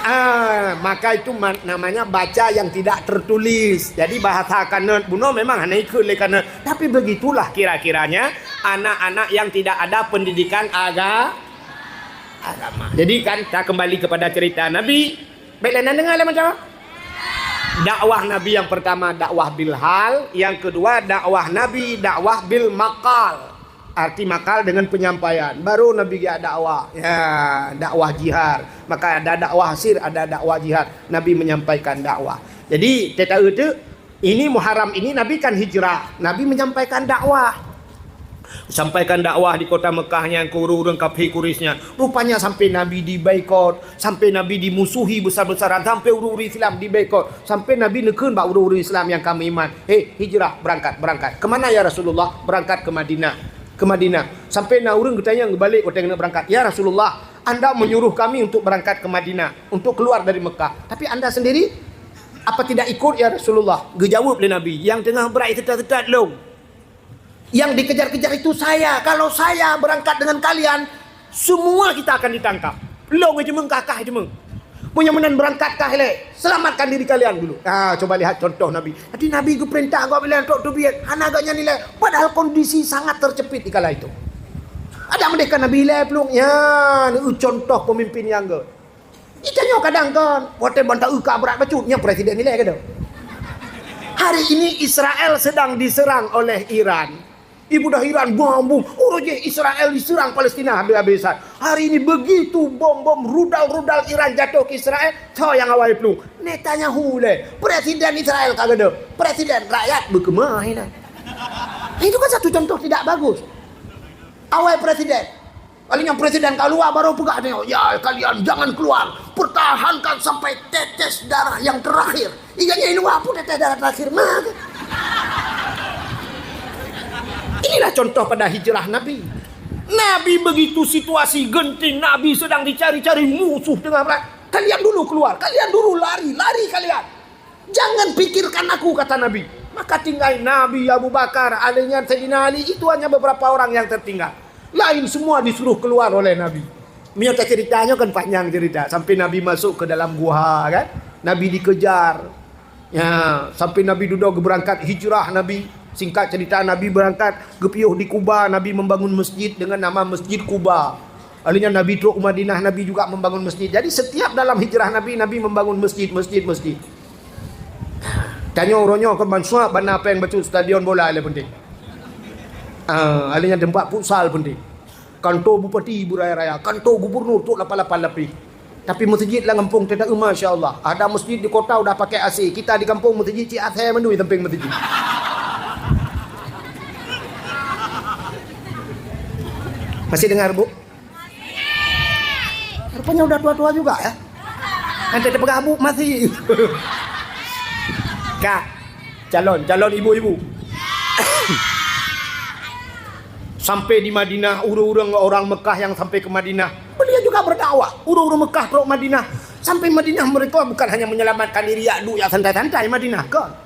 Ah, maka itu namanya baca yang tidak tertulis. Jadi bahasa kanot bunoe memang hana ikheun lé kanot. Tapi begitulah kira-kiranya anak-anak yang tidak ada pendidikan aga-, agama. Jadi kan kita kembali kepada cerita Nabi. Baiklah, nak dengar lah macam apa? Dakwah Nabi yang pertama dakwah bil hal, yang kedua dakwah Nabi dakwah bil maqal. Arti maqal dengan penyampaian. Baru Nabi geujak dakwah. Ya, dakwah jihar. Maka ada dakwah sir, ada dakwah jihar. Nabi menyampaikan dakwah. Jadi, teuta itu, ini Muharram ini Nabi kan hijrah. Nabi menyampaikan dakwah. Sampaikan dakwah di kota Mekah nyan keu ureuëng-ureuëng kafé Quraisy nyan. Rupanya sampai Nabi diboikot, sampai Nabi dimusuhi besar-besaran, sampai ureuëng-ureuëng Islam diboikot, sampai Nabi neukheun bak ureuëng-ureuëng Islam nyang ka meuiman, "Hei, hijrah, berangkat, berangkat." "Kemana ya Rasulullah?" "Berangkat ke Madinah." Ke Madinah. Sampai na ureuëng geutanyong geubalek watée keuneuk berangkat, "Ya Rasulullah, Anda menyuruh kami untuk berangkat ke Madinah, untuk keluar dari Mekah. Tapi Anda sendiri?" "Apa tidak ikut, ya Rasulullah?" Geujaweueb lé Nabi, "Nyang teungoh brat seutat-seutat lôn. Yang dikejar-kejar itu saya. Kalau saya berangkat dengan kalian, semua kita akan ditangkap. Lôn jimeueng, kah jimeueng. Meunyoe meunan, berangkat kah ilèe, selamatkan diri kalian dulu." Ha, cuba lihat contoh Nabi. Jadi Nabi geupeurintah gob ilèe trok teubiet, hana gobnyan ilèe. Padahal kondisi sangat terjepit di kala itu. Adak meudeh ka Nabi ilèe plueng, nyan contoh pemimpin nyang göt. Geutanyoe kadang kon, watèe ban taeu ka brat bacut, nyan presiden ilèe keudroe. Hari ini Israel sedang diserang oleh Iran. Ibu dah Iran, bom, bom. Uroe jih Israel diserang Palestina habis-habisan. Hari ini begitu bom-bom, rudal-rudal Iran jatuh ke Israel, soe nyang awai plueng? Netanyahu ilèe. Presiden Israel ka keudroe. Presiden rakyat beukeumah inan. Itu kan satu contoh tidak bagus. Awai presiden. Kali nyan presiden ka luwa baru peugah nyoe, "Ya, kalian jangan keluar. Pertahankan sampai tetes darah yang terakhir." Iga nyan luwa pun tetes darah terakhir mah. Inilah contoh pada hijrah Nabi. Nabi begitu situasi genting, Nabi sedang dicari-cari musuh tengah perang. "Kalian dulu keluar, kalian dulu lari, lari kalian. Jangan pikirkan aku," kata Nabi. Maka tinggai Nabi, Abu Bakar, alèh nyan Saidina Ali, itu hanya beberapa orang yang tertinggal. Lain semua disuruh keluar oleh Nabi. Meunyoe tacerita nyoe kan panjang cerita. Sampai Nabi masuk ke dalam guha kan. Nabi dikejar. Ya, sampai Nabi dudoe geubeurangkat hijrah Nabi. Singkat cerita, Nabi beurangkat geupiôh di Kuba, Nabi membangun masjid dengan nama Masjid Kuba. Alèh nyan Nabi trok u Madinah, Nabi juga membangun masjid. Jadi setiap dalam hijrah Nabi, Nabi membangun masjid, masjid, masjid. Tanyoe uroe nyoe kon ban suap bana péng bacut stadion bola lé penting. Ah, alèh nyan teumpat futsal penting. Kantor bupati beuraya-raya, kantor gubernur trok lapan-lapan lapéh. Tapi masjid lam gampông teuta, masya Allah. Ada masjid di kota udah pakai A C. Kita di kampung masjid cit asèe mandum sampéng masjid. Masih dengar, Bu? Rupanya udah tua-tua juga, ya. Nanti terpeugah Bu masih. Kak, calon, calon ibu-ibu. Sampai di Madinah, ureueng-ureueng orang Mekah yang sampai ke Madinah, beliau juga berdakwah. Ureueng-ureueng Mekah trok Madinah. Sampai Madinah, mereka bukan hanya menyelamatkan diri, ya, duek, ya, santai-santai Madinah, kan?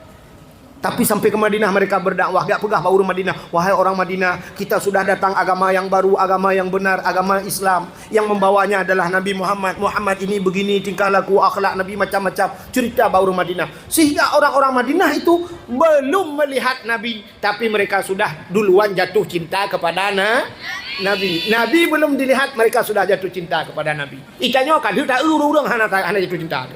Tapi sampai ke Madinah mereka berdakwah, geujak peugah bak ureueng Madinah, "Wahai orang Madinah, kita sudah datang agama yang baru, agama yang benar, agama Islam. Yang membawanya adalah Nabi Muhammad. Muhammad ini begini tingkah laku, akhlak Nabi macam-macam." Cerita bak ureueng Madinah. Sehingga orang-orang Madinah itu belum melihat Nabi, tapi mereka sudah duluan jatuh cinta kepada na-, Nabi. Nabi belum dilihat, mereka sudah jatuh cinta kepada Nabi. Itanyoe ka lheueh taeu ureueng-ureueng hana ta-, hana jatuh cinta.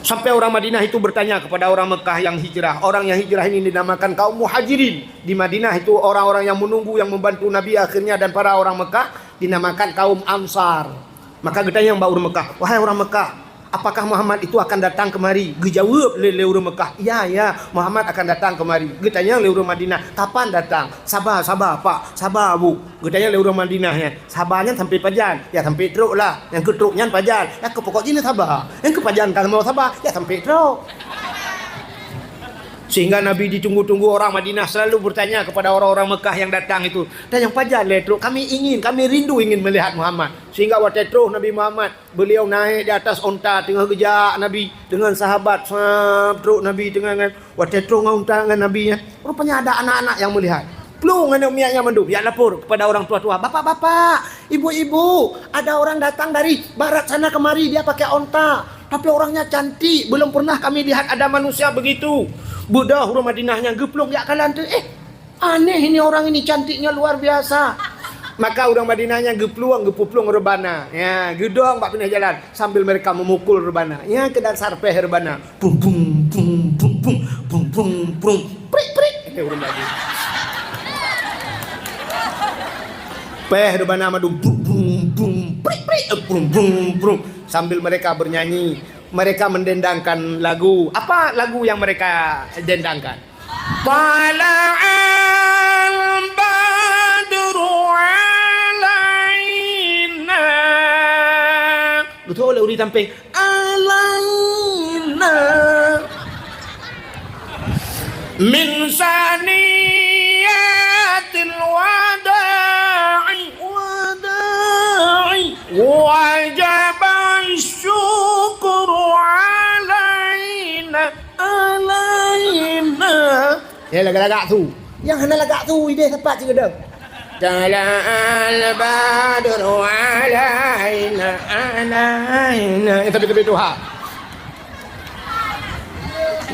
Sampai orang Madinah itu bertanya kepada orang Mekah yang hijrah. Orang yang hijrah ini dinamakan kaum Muhajirin. Di Madinah itu orang-orang yang menunggu, yang membantu Nabi akhirnya, dan para orang Mekah dinamakan kaum Ansar. Maka geutanyong bak ureueng Mekah, "Wahai orang Mekah, apakah Muhammad itu akan datang kemari?" Geujaweueb lé, lé ureueng Mekah, "Ya, ya, Muhammad akan datang kemari." Geutanyong lé ureueng Madinah, "Kapan datang?" "Saba, saba, Pak. Saba, Bu." Geutanyong lé ureueng Madinah nyan, "Saba nyan sampai pajan?" "Ya, sampai trok lah." "Nyang keu trok nyan pajan?" "Nyang keu pokok jih saba." "Nyang keu pajan ka sama saba?" "Ya, sampai trok." Sehingga Nabi ditunggu-tunggu orang Madinah selalu bertanya kepada orang-orang Mekah yang datang itu, "Dan nyang pajan lé trok? Kami ingin, kami rindu ingin melihat Muhammad." Sehingga watèe trok Nabi Muhammad, beliau naik di atas onta, teungoh geujak Nabi dengan sahabat, sab, trok Nabi teungoh ngon, watèe trok ngon onta ngon Nabi nyan. Rupanya ada anak-anak yang melihat. Plueng aneuk miet nyan mandum, jak lapor kepada orang tua-tua, "Bapak-bapak, ibu-ibu, ada orang datang dari barat sana kemari, dia pakai onta. Tapi orangnya cantik, belum pernah kami lihat ada manusia begitu." Beudôh ureueng Madinah nyan geuplueng jak kalon teuk, "Eh, aneh ini orang ini, cantiknya luar biasa." Maka ureueng Madinah nyan geuplueng, geupeuplueng reubana. Ya, geudong bak pinah jalan sambil mereka memukul reubana. Ya, keu dasar péh reubana. Brum, brum, brum, brum, brum, brum, brum, brum. Prik, prik. Eh, ureueng Madinah. Péh reubana mandum. Brum, brum, brum, prik, prik. Eh, brum, brum, brum. Sambil mereka bernyanyi, mereka mendendangkan lagu. Apa lagu yang mereka dendangkan? Tala'al badru alaina. Beutôi lé ureueng sampéng. Alaina. Min saniyatil wada'i, wada'i. Wajaba syukru ala alaina. Ya, lagak-lagak su. Nyang hana lagak su, idéh sapat sigoe dong. Tala'al badru alaina, alaina. Eh, tapi, tapi tu, ha.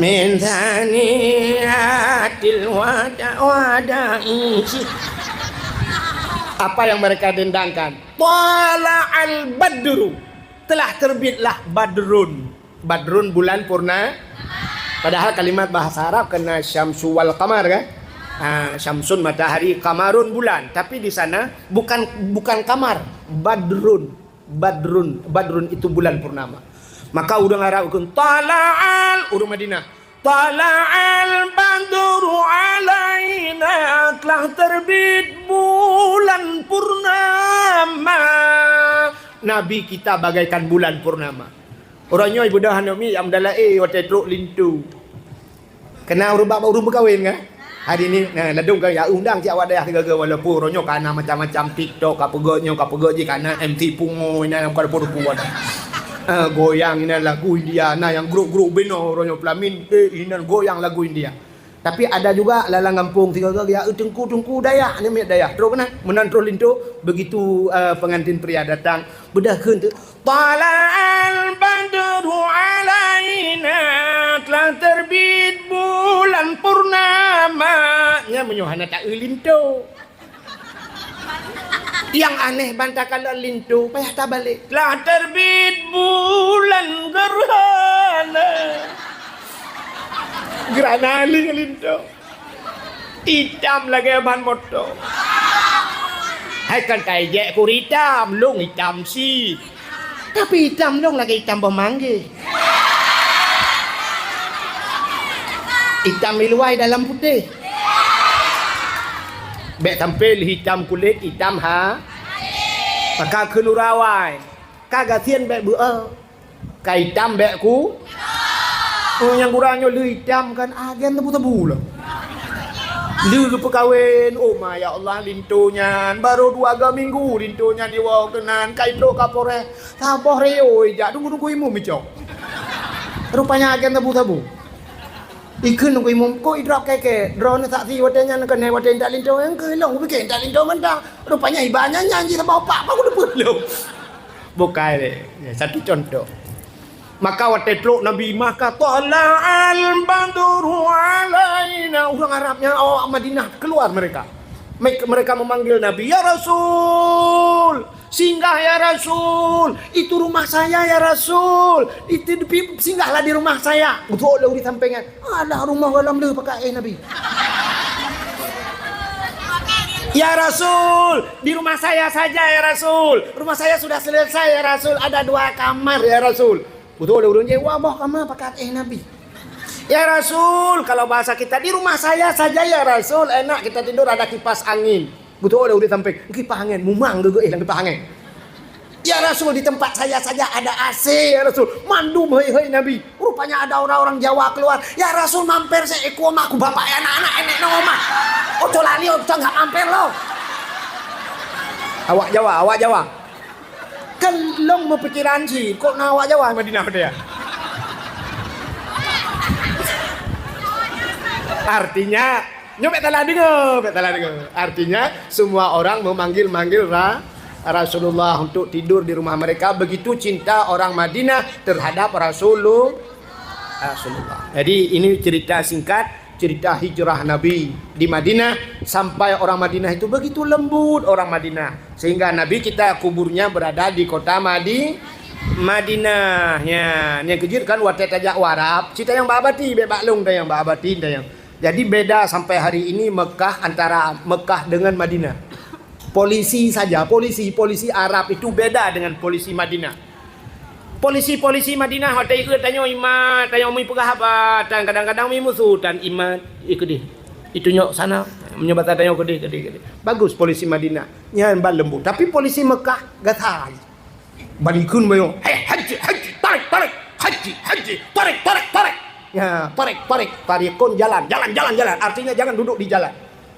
Min saniyatil wada-, wada'i. Apa yang mereka dendangkan? Tala'al badru. Telah terbitlah badrun. Badrun, bulan purna-, padahal kalimat bahasa Arab kena syamsu wal qamar, kan? Ha, syamsun matahari, qamarun bulan. Tapi di sana bukan, bukan kamar, badrun. Badrun, badrun itu bulan purnama. Maka ureuëng Arab kheun, "Tala'al," ureuëng Madinah, "Tala'al badru alaina," telah terbit bulan purnama. Nabi kita bagaikan bulan purnama. Uroe nyoe ibeudôh aneuk miet nyang meudalaé watée trok linto. Kena ureuëng bak ureuëng meukawen, kan? Hari ni, nah, ladôm ka ya undang cit awak dayah sigaga, walaupun uroe nyoe ka na macam-macam TikTok, ka peugah nyoe, ka peugah jih, ka na M C pungo, inan bukan rupa-rupa dah. Ah, goyang inan lagu India, na nyang grup-grup binoe uroe nyoe pelamin, eh, inan goyang lagu India. Tapi ada juga lalang gampông sigaga ya, eh, teungku-teungku dayah, aneuk miet dayah. Trok keunan, meunan trok linto, begitu, eh, pengantin pria datang, beudôh kheun tu, "Tala'al badru alaina," telah terbit bulan purnama. Nyan meunyoe hana taeu linto. Nyang aneh ban takalon linto, payah tabalek. Telah terbit bulan gerhana. Gerhana linto. Itam lagée ban moto. Hai kan taijek ku itam, lông itam si. Tapi itam lông lagée itam boh manggeh. Itam iluai dalam putéh. Bék sampé lé itam kulét, itam ha. Maka keuneuk rawai. Ka gasien bék beu'oh. Ka itam bék ku. Oh, nyang gura nyoe lé itam kan agen tebu-tebu lah. Lé geupeukawen, oh ma ya Allah, linto nyan baru dua ga minggu linto nyan diwoe keunan, ka itrok Kapolres. Saboh reo ijak tunggu-tunggu imum icok. Rupanya agen tebu-tebu. Ikheun nunggu imum, kok idrop keke, droeneuh saksi watée nyan keuhai watée intat linto, nyang keu lôn kupike intat linto mantong. Rupanya iba nyan nyan jih saboh pak, baku deupeuet lom. Bukai lé. Ya, satu contoh. Maka watée trok Nabi, maka tala'al badru alaina. Ureuëng Arab nyang awak Madinah keluar mereka. Me-, mereka memanggil Nabi, "Ya Rasul, singgah ya Rasul. Itu rumah saya ya Rasul. Itu di-, singgahlah di rumah saya." Beutôi lé ureuëng sampéngan. Alah, rumoh gohlom lé pakat éh Nabi. "Ya Rasul, di rumah saya saja ya Rasul. Rumah saya sudah selesai ya Rasul. Ada dua kamar ya Rasul." Beutôi lé ureuëng jih, wah boh kamar pakat éh Nabi. "Ya Rasul, kalau bahasa kita di rumah saya saja ya Rasul. Enak kita tidur ada kipas angin." Beutôi lé ureuëng sampéng, kipas angin, mumang geugeuéh lam kipas angin. "Ya Rasul, di tempat saya saja ada A C ya Rasul." Mandum hei-hei Nabi. Rupanya ada orang-orang Jawa keluar. "Ya Rasul, mampir seuekor mak ku bapak ya anak-anak enek nong omah. Oto lali oto nggak mampir lo." Awak Jawa, awak Jawa. Kan lôn meupikiran cit, kok na awak Jawa Madinah tu ya? Artinya, nyoe bék salah deungoe, bék salah deungoe. Artinya, semua orang memanggil-manggil Ra-, Rasulullah untuk tidur di rumah mereka. Begitu cinta orang Madinah terhadap Rasulul-, Rasulullah. Jadi, ini cerita singkat, cerita hijrah Nabi di Madinah. Sampai orang Madinah itu begitu lembut orang Madinah. Sehingga Nabi kita kuburnya berada di kota Madi-, Madinah. Ya, nyang keujeuet kan watée tajak u Arab, cit tanyong bak Abati, bék bak lôn tanyong, bak Abati tanyong. Jadi beda sampai hari ini Mekah, antara Mekah dengan Madinah. Polisi saja, polisi, polisi Arab itu beda dengan polisi Madinah. Polisi-polisi Madinah watée ikeu tanyoe imat, tanyoe meupeugah haba, tan kadang-kadang mi musu tan imat, ikeudeh. Itunyok sana, meunyoe basa tanyoe keudeh, keudeh, keudeh. Bagus polisi Madinah, nyan ban leumbot. Tapi polisi Mekah gasai. Ban ikheun meunyoe, "Hei, haji, haji, tarik, tarik, haji, haji, tarik, tarik, tarik." Ya, tarik, tarik, tarikun jalan, jalan, jalan, jalan. Artinya jangan duduk di jalan.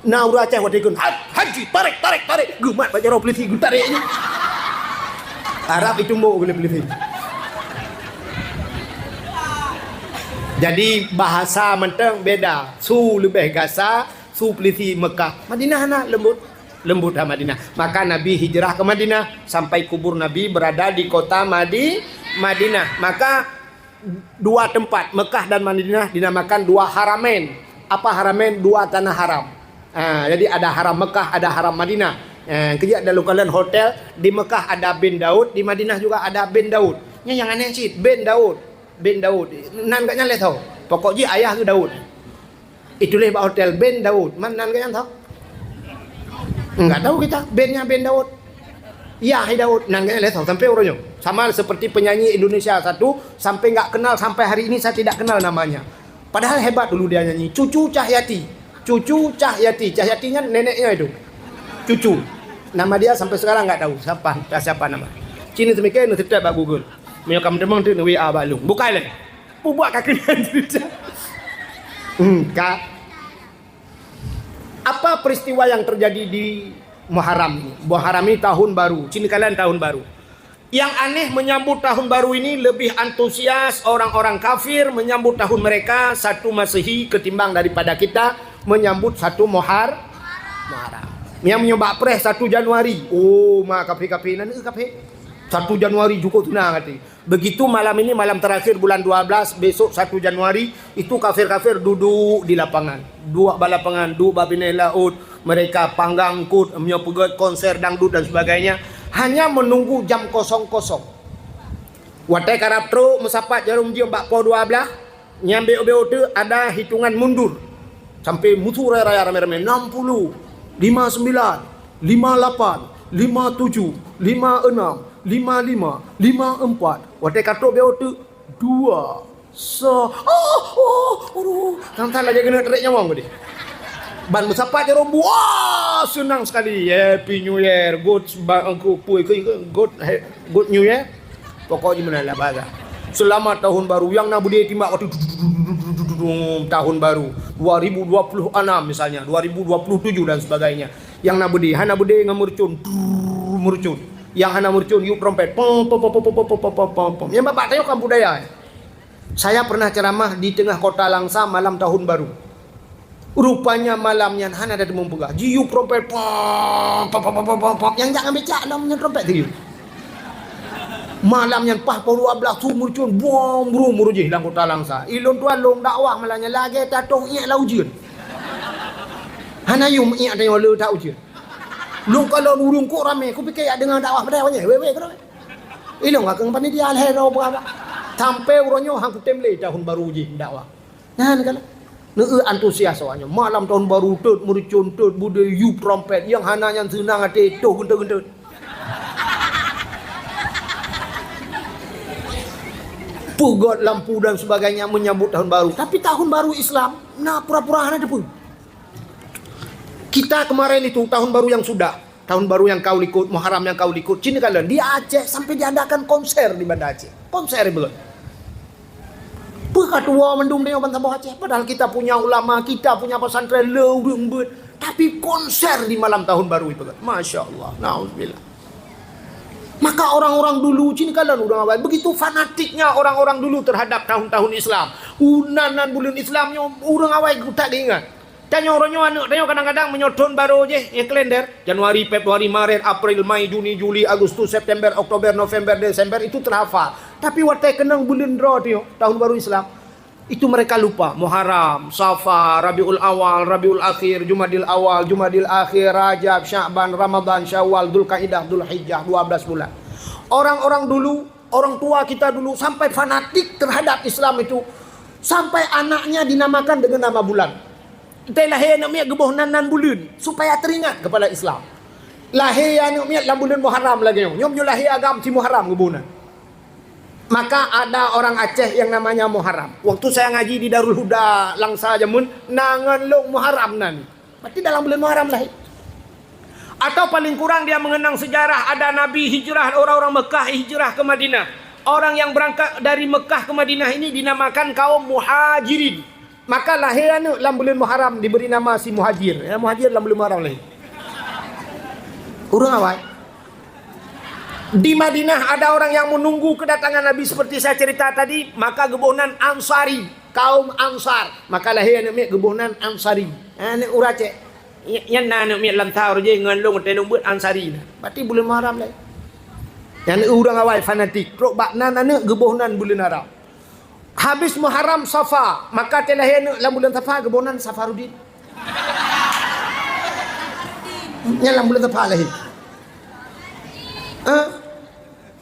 Na ureuëng Aceh watée ikheun, "Ha-, haji, tarik, tarik, tarik." Geumat bak jaroe peulisi geutarek nyan. Arab itumbok bila peulisi. Jadi bahasa mantong beda. Su leubeh gasa, su peulisi Mekah. Madinah na lembut. Lembut ha Madinah. Maka Nabi hijrah ke Madinah. Sampai kubur Nabi berada di kota Madi-, Madinah. Maka dua tempat, Mekah dan Madinah, dinamakan dua haramain. Apa haramain? Dua tanah haram. Ha, jadi ada haram Mekah, ada haram Madinah. Ha, kejak ada lukalan hotel, di Mekah ada bin Daud, di Madinah juga ada bin Daud. Ini yang aneh cit, bin Daud. Bin Daud. Nan gobnyan lé tho. Pokok jih ayah geuh Daud. Itulah bak hotel bin Daud. Man nan gobnyan tho? Enggak tahu kita. Binnya bin Daud. Yah hai Daud. Nan gobnyan lé tho. Sampai uroe nyoe. Sama seperti penyanyi Indonesia satu, sampai enggak kenal, sampai hari ini saya tidak kenal namanya. Padahal hebat dulu dia nyanyi. Cucu Cahyati. Cucu Cahyati. Cahyati kan neneknya itu. Cucu. Nama dia sampai sekarang enggak tahu. Siapa? Entah siapa nama. Cina semikian, tetap bak Google. Meunyoe ka meuteumong tu, W A bak lôn. Bukai lé. Peubuet ka keunan cerita. Hmm, ka. Apa peristiwa yang terjadi di Muharram ini? Muharram ini tahun baru, cina kalian tahun baru. Yang aneh, menyambut tahun baru ini lebih antusias orang-orang kafir menyambut tahun mereka satu Masehi ketimbang daripada kita menyambut satu Muhar-, Muharram. Yang menyebab preh satu Januari. Oh, ma kafir-kafir nan, eh, kafir. Satu Januari cukup senang hati. Begitu malam ini, malam terakhir bulan dua belas, besok satu Januari, itu kafir-kafir duduk di lapangan. Duduk bak lapangan, duduk bak binéh laôt, mereka panggang eungkôt, meunyoe peugét konser dangdut dan sebagainya, hanya menunggu jam kosong kosong. Watée karab trok meusapat jaroe jeuem bak poh dua belas, nyan bék-bék teuk ada hitungan mundur. Sampai musu raya-raya ramé-ramé, enam puluh, lima sembilan, lima lapan, lima tujuh, lima enam, lima lima, lima empat. Watée ka trok bék teuk, dua, sa, oh, oh, aduh. Sang-sang lagée keuneuk tarék nyawöng tadi. Ban meusapat jaroe, wah, senang sekali. Happy New Year, good, ba-, good, good New Year. Pokok jih meunan lah bahasa. Selamat tahun baru. Nyang na beudé timbak watée tahun baru dua ribu dua puluh enam misalnya, dua ribu dua puluh tujuh dan sebagainya. Nyang na beudé, hana beudé ngon meurucon, trrrr, meurucon. Nyang hana meurucon, yub trompet, pom, pom, pom. Nyang babah tanyoe kan budaya. Saya pernah ceramah di tengah kota Langsa malam tahun baru. Rupanya malam nyan hana ada teumeupeugah. Jiyub trompet, pom, pom, pom. Nyang jak ngon becak lom nyan trompet tiyub. Malam nyan paih poh dua belas su meurucon, brom, brom, meurucon jih lam kota Langsa. Ilôn tuan lôn dakwah malam nyan lagée tatoh iék lam ujeuen. Hana yum iék tanyoe le that ujeuen. Lôn kalon ureuëng kok ramé, kupike jak deungoe dakwah padahai wanyeh, wéh-wéh keudroe. Ilôn ka keueng panitia lhée droe peugah. Sampai uroe nyoe han kutem lé tahun baru jih dakwah. Nyan kan. Neu antusias awaknyan. Malam tahun baru, teut meurucon, teut beudé, yub trompet. Nyang hana nyan seunang até, toh geuntôt-geuntôt. Peugét lampu dan sebagainya menyambut tahun baru. Tapi tahun baru Islam, na pura-pura hana teupeu. Kita kemarin itu, tahun baru yang sudah, tahun baru yang kau likot, Muharram yang kau likot, cina kalian, di Aceh sampai diadakan konser di Banda Aceh. Konser betul. Peue ka tuwoe mandum deungon bansaboh Aceh. Padahal kita punya ulama, kita punya pesantren, le ureuëng beuet. Tapi konser di malam tahun baru itu kan. Masya Allah. Nauzubillah. Maka orang-orang dulu, cina kalian ureuëng awai. Begitu fanatiknya orang-orang dulu terhadap tahun-tahun Islam. Unan nan bulan Islam nyoe ureuëng awai tak diingat. Tanyoe uroe nyoe aneuk tanyoe kadang-kadang meunyoe thon barô jih, ya kalender, Januari, Februari, Maret, April, Mei, Juni, Juli, Agustus, September, Oktober, November, Desember, itu terhafal. Tapi watée keunong buleuen droe tanyoe, tahun baru Islam, itu mereka lupa. Muharram, Safar, Rabiul Awal, Rabiul Akhir, Jumadil Awal, Jumadil Akhir, Rajab, Sya'ban, Ramadan, Syawal, Dzulkaidah, Dzulhijjah, dua belas bulan. Orang-orang dulu, orang tua kita dulu sampai fanatik terhadap Islam itu, sampai anaknya dinamakan dengan nama bulan. Teuh lahé aneuk miet geuboh nan-nan buleuen, supaya teringat kepada Islam. Lahé aneuk miet lam buleuen Muharram lagée nyoe. Nyoe meunyoe lahé agam si Muharram geuboh nan. Maka ada orang Aceh yang namanya Muharram. Waktu saya ngaji di Darul Huda Langsa jameun, na ngon lôn Muharram nan. Berarti dalam buleuen Muharram lahé. Atau paling kurang dia mengenang sejarah ada Nabi hijrah, orang-orang Mekah hijrah ke Madinah. Orang yang berangkat dari Mekah ke Madinah ini dinamakan kaum Muhajirin. Maka lahé aneuk lam buleuen Muharram diberi nama si Muhajir. Ya, Muhajir lam buleuen Muharram lahé. Ureuëng awai. Di Madinah ada orang yang menunggu kedatangan Nabi seperti saya cerita tadi, maka geuboh nan Ansari. Kaum Ansar, maka lahé aneuk miet geuboh nan Ansari. Aneuk ureueng Aceh. Nyan na aneuk miet Lansar jih ngon lôn teuh lôn beuet Ansari na. Berarti buleuen Muharram lahé. Nyan ureueng awai fanatik. Trok bak nan aneuk geuboh nan buleuen Haram. Habis Muharram Safar, maka teuh lahé aneuk lam buleuen Safar geuboh nan Safaruddin. Nyan lam buleuen Safar lahé. Ha?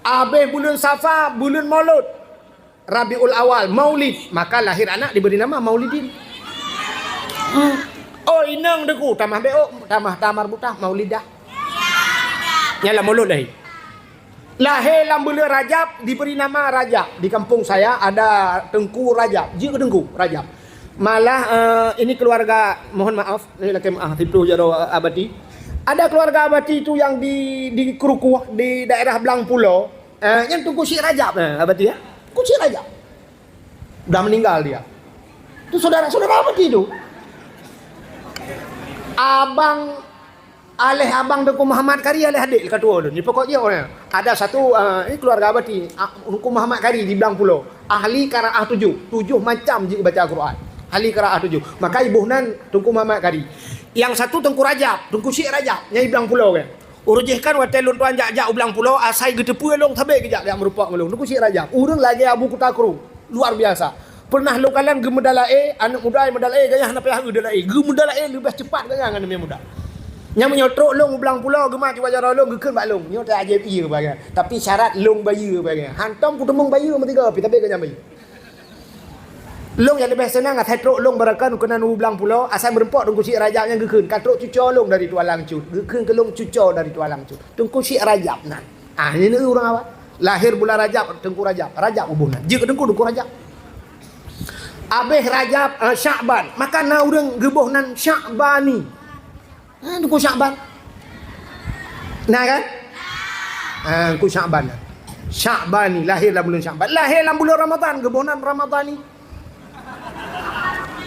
Habis buleuen Safar, buleuen Maulud. Rabiul Awal, Maulid, maka lahir anak diberi nama Maulidin. Hmm. Oh, inong deku, tamah beok, tamah tamar butah, Maulidah. Nyan lam Maulud lahé. Lahé lam buleuen Rajab, diberi nama Rajab. Di kampung saya ada Teungku Rajab. Jeuet keu Teungku Rajab. Malah, eh, ini keluarga, mohon maaf, ni lakée maaf, tipu jaroe Abati. Ada keluarga Abati tu yang di, di Krukuh, di daerah Blang Pulo. Eh, nyan Teungku Syik Rajab, eh, Abati, ya. Teungku Syik Rajab. Dah meninggal dia. Tu saudara-saudara Abati tu. Abang, aléh abang Teungku Muhammad Kari, aléh adék ka tuwo tu. Ni pokok dia orang. Ada satu, eh, ini keluarga Abati, ah, Teungku Muhammad Kari di Blang Pulo. Ahli qiraah tujuh. Tujuh macam jeuet baca Quran. Ahli qiraah tujuh. Maka iboh nan Teungku Muhammad Kari. Yang satu Teungku Rajab, Teungku Syik Rajab, nyang di Blang Pulo kan. Ureueng jih kan watée lôn tuan jak-jak u Blang Pulo, asai geuteupeue lôn sabe geujak jak meurumpok ngon lôn. Teungku Syik Rajab, ureueng lagée Abu Kuta Kru, luar biasa. Pernah lôn kalon geumeudalaé, aneuk muda meudalaé, gayah na payah eu dalaé. Geumeudalaé leubeh cepat gayah ngon aneuk muda. Nyang meunyoe trok lôn u Blang Pulo, geumat jiwa jaroe lôn, geukheun bak lôn. Nyoe teuh ajaéb ie bak gayah. Tapi syarat lôn bayeue bak gayah. Hantom kuteumeung bayeue meutiga, pi tabe gayah bayeue. Lôn nyang leubeh seunang asai trok lôn beurakan keunan u Blang Pulo, asai meurumpok Teungku Syik Rajab nyang geukheun, ka trok cuco lôn dari Tualang Cut. Geukheun keu lôn cuco dari Tualang Cut. Teungku Syik Rajab nan. Ah, ini ureueng awai. Lahir bulan Rajab, Teungku Rajab. Rajab uboh nan. Jeuet keu Teungku, Teungku Rajab. Abéh Rajab, ah, Syakban. Maka na ureueng geuboh nan Syakbani. Ha, Teungku Syakban. Nah kan? Ha, Teungku Syakban. Syakbani, lahé lam buleuen Syakban. Lahé lam buleuen Ramadhan, geuboh nan Ramadhani.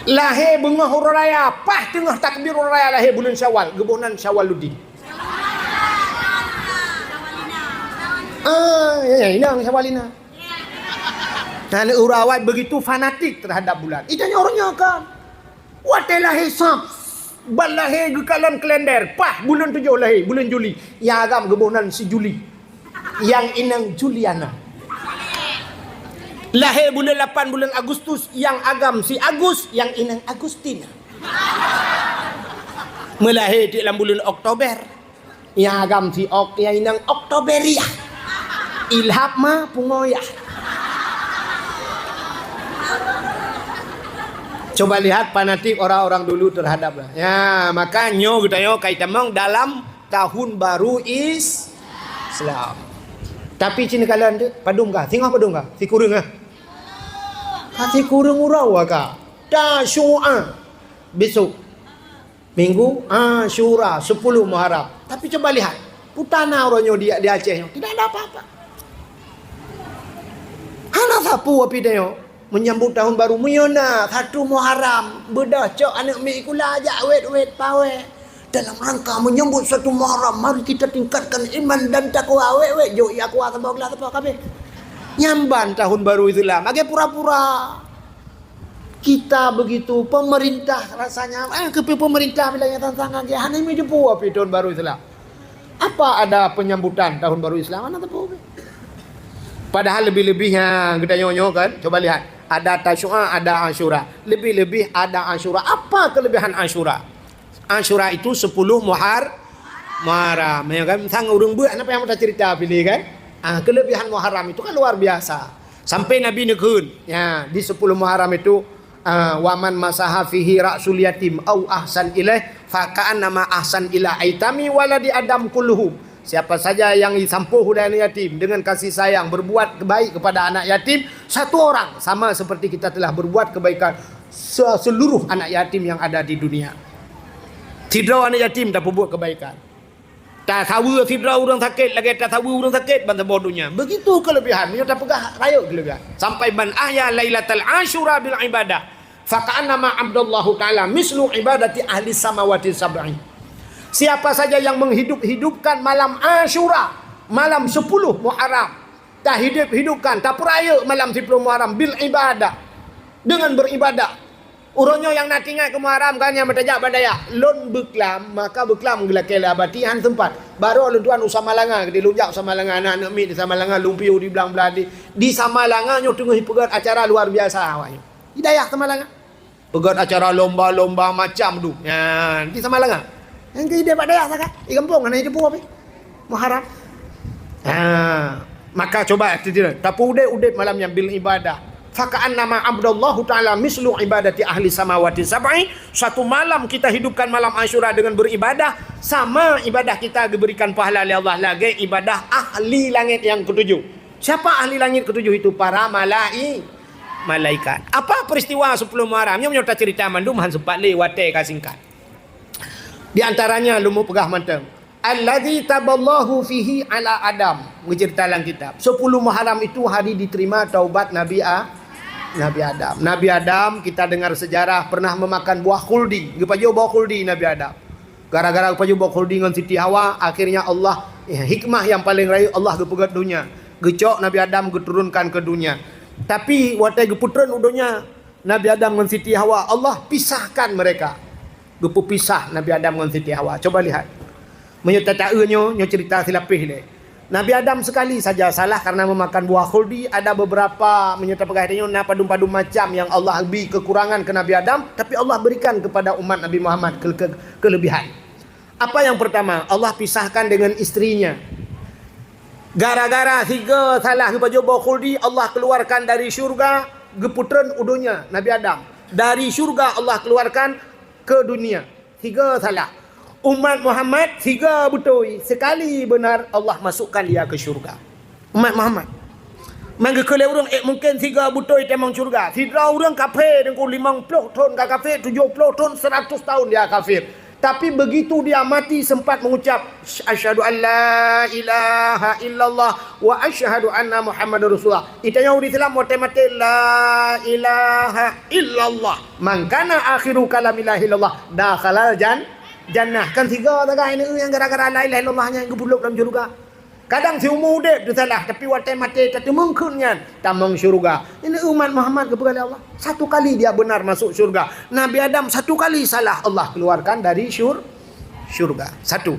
Lahé beungoh uroe raya, paih teungoh takbir uroe raya lahé buleuen Syawal, geuboh nan Syawaluddin. Ah, ya, ya, inong Syawalina. Nah, ureueng awai begitu fanatik terhadap bulan. Itu nyoe ureueng nyoe kan. Watée lahé Sab, ban lahé geukalon kalender, paih buleuen tujoh lahé, buleuen Juli. Nyang agam geuboh nan si Juli. Nyang inong Juliana. Lahé buleuen lapan buleuen Agustus, nyang agam si Agus, nyang inong Agustina. Meulahé di lam buleuen Oktober. Nyang agam si Ok, nyang inong Oktoberia. Ilhab ma pungoya. Coba lihat fanatik orang-orang dulu terhadap, ya, maka nyoe geutanyoe ka itamong dalam tahun baru Is-, Islam. Tapi cina kalian tu, padum ka, singoh padum ka, sikureueng ah. Ka sikureueng uroe ka. Tasyu'a. Besok. Minggu Asyura, sepuluh Muharram. Tapi coba lihat, peue na uroe nyoe di, di Aceh nyoe, tidak ada apa-apa. Hana sapeue api tanyoe menyambut tahun baru. Meunyoe na satu Muharram, beudôh cok aneuk miet sikula jak wét-wét pawé. Dalam rangka menyambut satu Muharram, mari kita tingkatkan iman dan takwa. Wét-wét jok ie aqua saboh glah saboh kabeh. Nyan ban tahun baru Islam. Lagèe pura-pura. Kita begitu, pemerintah rasanya, eh, keupeue pemerintah bila nyang sang-sang lagèe, hana meuteupeu api tahun baru Islam. Apa ada penyambutan tahun baru Islam? Hana teupeu. Padahal lebih-lebihnya geutanyoe nyoe kan, coba lihat, ada Tasyu'a, ada Asyura. Lebih-lebih ada Asyura. Apa kelebihan Asyura? Asyura itu sepuluh Muhar-, Muharram, ya kan? Sang ureueng beuet, hana payah mita cerita pilih kan? Ah, kelebihan Muharram itu kan luar biasa. Sampai Nabi neukheun, ya, di sepuluh Muharram itu, ah, "Wa man masaha fihi ra'sul yatim au ahsan ilaih, fa ka'annama ahsan ila aitami waladi Adam kulluhum." Siapa saja yang disampôh ulèh aneuk yatim dengan kasih sayang, berbuat baik kepada anak yatim satu orang, sama seperti kita telah berbuat kebaikan se-, seluruh anak yatim yang ada di dunia. Sidroe aneuk yatim tapeubuet kebaikan. Tasaweue sidroe ureueng sakét lagèe tasaweue ureueng sakét ban saboh donya. Begitu kelebihan, meunyoe tapeugah rayeuk kelebihan. Sampai, "Man ahya lailatal Asyura bil ibadah, fa ka'annama abadallahu ta'ala mislu ibadati ahli samawati sab'i." Siapa saja yang menghidup-hidupkan malam Asyura, malam sepuluh Muharram, tahidup-hidupkan, tapeurayeuk malam sepuluh Muharram bil ibadah. Deungon beuribadah. Uroe nyoe nyang na teuingat keu Muharram, kan nyang meutajak bak dayah. Lôn beuklam, maka beuklam geulakée lé abati han seumpat. Baroe lôn tuan u Samalanga, keudeh lôn jak u Samalanga, aneuk miet di Samalanga, lôn piôh di blang-blang di, di Samalanga nyoe teungoh jipeugét acara luar biasa awaknyoe. Di dayah Samalanga. Peugét acara lomba-lomba macam tu. Nyan, di Samalanga. Nyang keu idéh bak dayah sagai. Di gampông hana jiteupeue pih. Muharram. Ha, maka coba, tapeuudép-udép malam nyan bil ibadah. Faka'annama abdallahu ta'ala mislu ibadati ahli samawati sab'i. Satu malam kita hidupkan malam Asyura dengan beribadah, sama ibadah kita diberikan pahala oleh Allah lagée ibadah ahli langét nyang ketujuh. Siapa ahli langét ketujuh itu? Para malai-, malaikat. Apa peristiwa sepuluh Muharram? Nyoe meunyoe tacerita mandum han sempat lé, watée ka singkat. Di antaranya lôn peugah mantong. Alladzi taballahu fihi ala Adam. Meucerita lam kitab. Sepuluh Muharram itu hari diterima taubat Nabi A-, Nabi Adam. Nabi Adam, kita dengar sejarah, pernah memakan buah khuldi. Geupajoh buah khuldi Nabi Adam. Gara-gara geupajoh buah khuldi ngon Siti Hawa, akhirnya Allah, ya, hikmah nyang paleng rayeuk, Allah geupeugét donya. Geucok Nabi Adam geuturunkan keu donya. Tapi watée geupeutreun u donya, Nabi Adam ngon Siti Hawa, Allah pisahkan mereka. Geupeupisah Nabi Adam ngon Siti Hawa. Coba lihat. Meunyoe tata-eu nyoe, nyoe cerita silapéh lé. Nabi Adam sekali saja salah karena memakan buah khuldi. Ada beberapa, meunyoe tapeugah nyoe, na padum-padum macam yang Allah bri kekurangan ke Nabi Adam, tapi Allah berikan kepada umat Nabi Muhammad ke-, ke-, kelebihan. Apa yang pertama? Allah pisahkan dengan istrinya. Gara-gara sigoe salah geupajoh buah khuldi, Allah keluarkan dari syurga, geupeutreun u donya Nabi Adam. Dari syurga Allah keluarkan ke dunia. Sigoe salah. Umat Muhammad sigoe beutôi, sekali benar Allah masukkan dia ke syurga. Umat Muhammad. Meunyoe geukheun lé ureuëng, eh, mungken sigoe beutôi tamong syurga. Sidroe ureuëng kafé, deungon limong ploh thon ka kafé, tujoh ploh thon, seratus tahun dia kafir. Tapi begitu dia mati sempat mengucap, "Asyhadu an la ilaha illallah wa asyhadu anna Muhammadar Rasulullah." Geutanyoe ureuëng Islam watée maté, "La ilaha illallah." "Man kana akhiru kalami la ilaha illallah, dakhalal jan-, jannah." Kan sigoe sagai nyan gara-gara la ilaha illallah nyan geupeuleub lam syurga. Kadang siumu udeb teusalah, tapi watée maté tateumeung kheun nyan, tamong syurga. Ini umat Muhammad geupeugah lé Allah. Satu kali dia benar masuk syurga. Nabi Adam satu kali salah, Allah keluarkan dari syur-, syurga. Satu.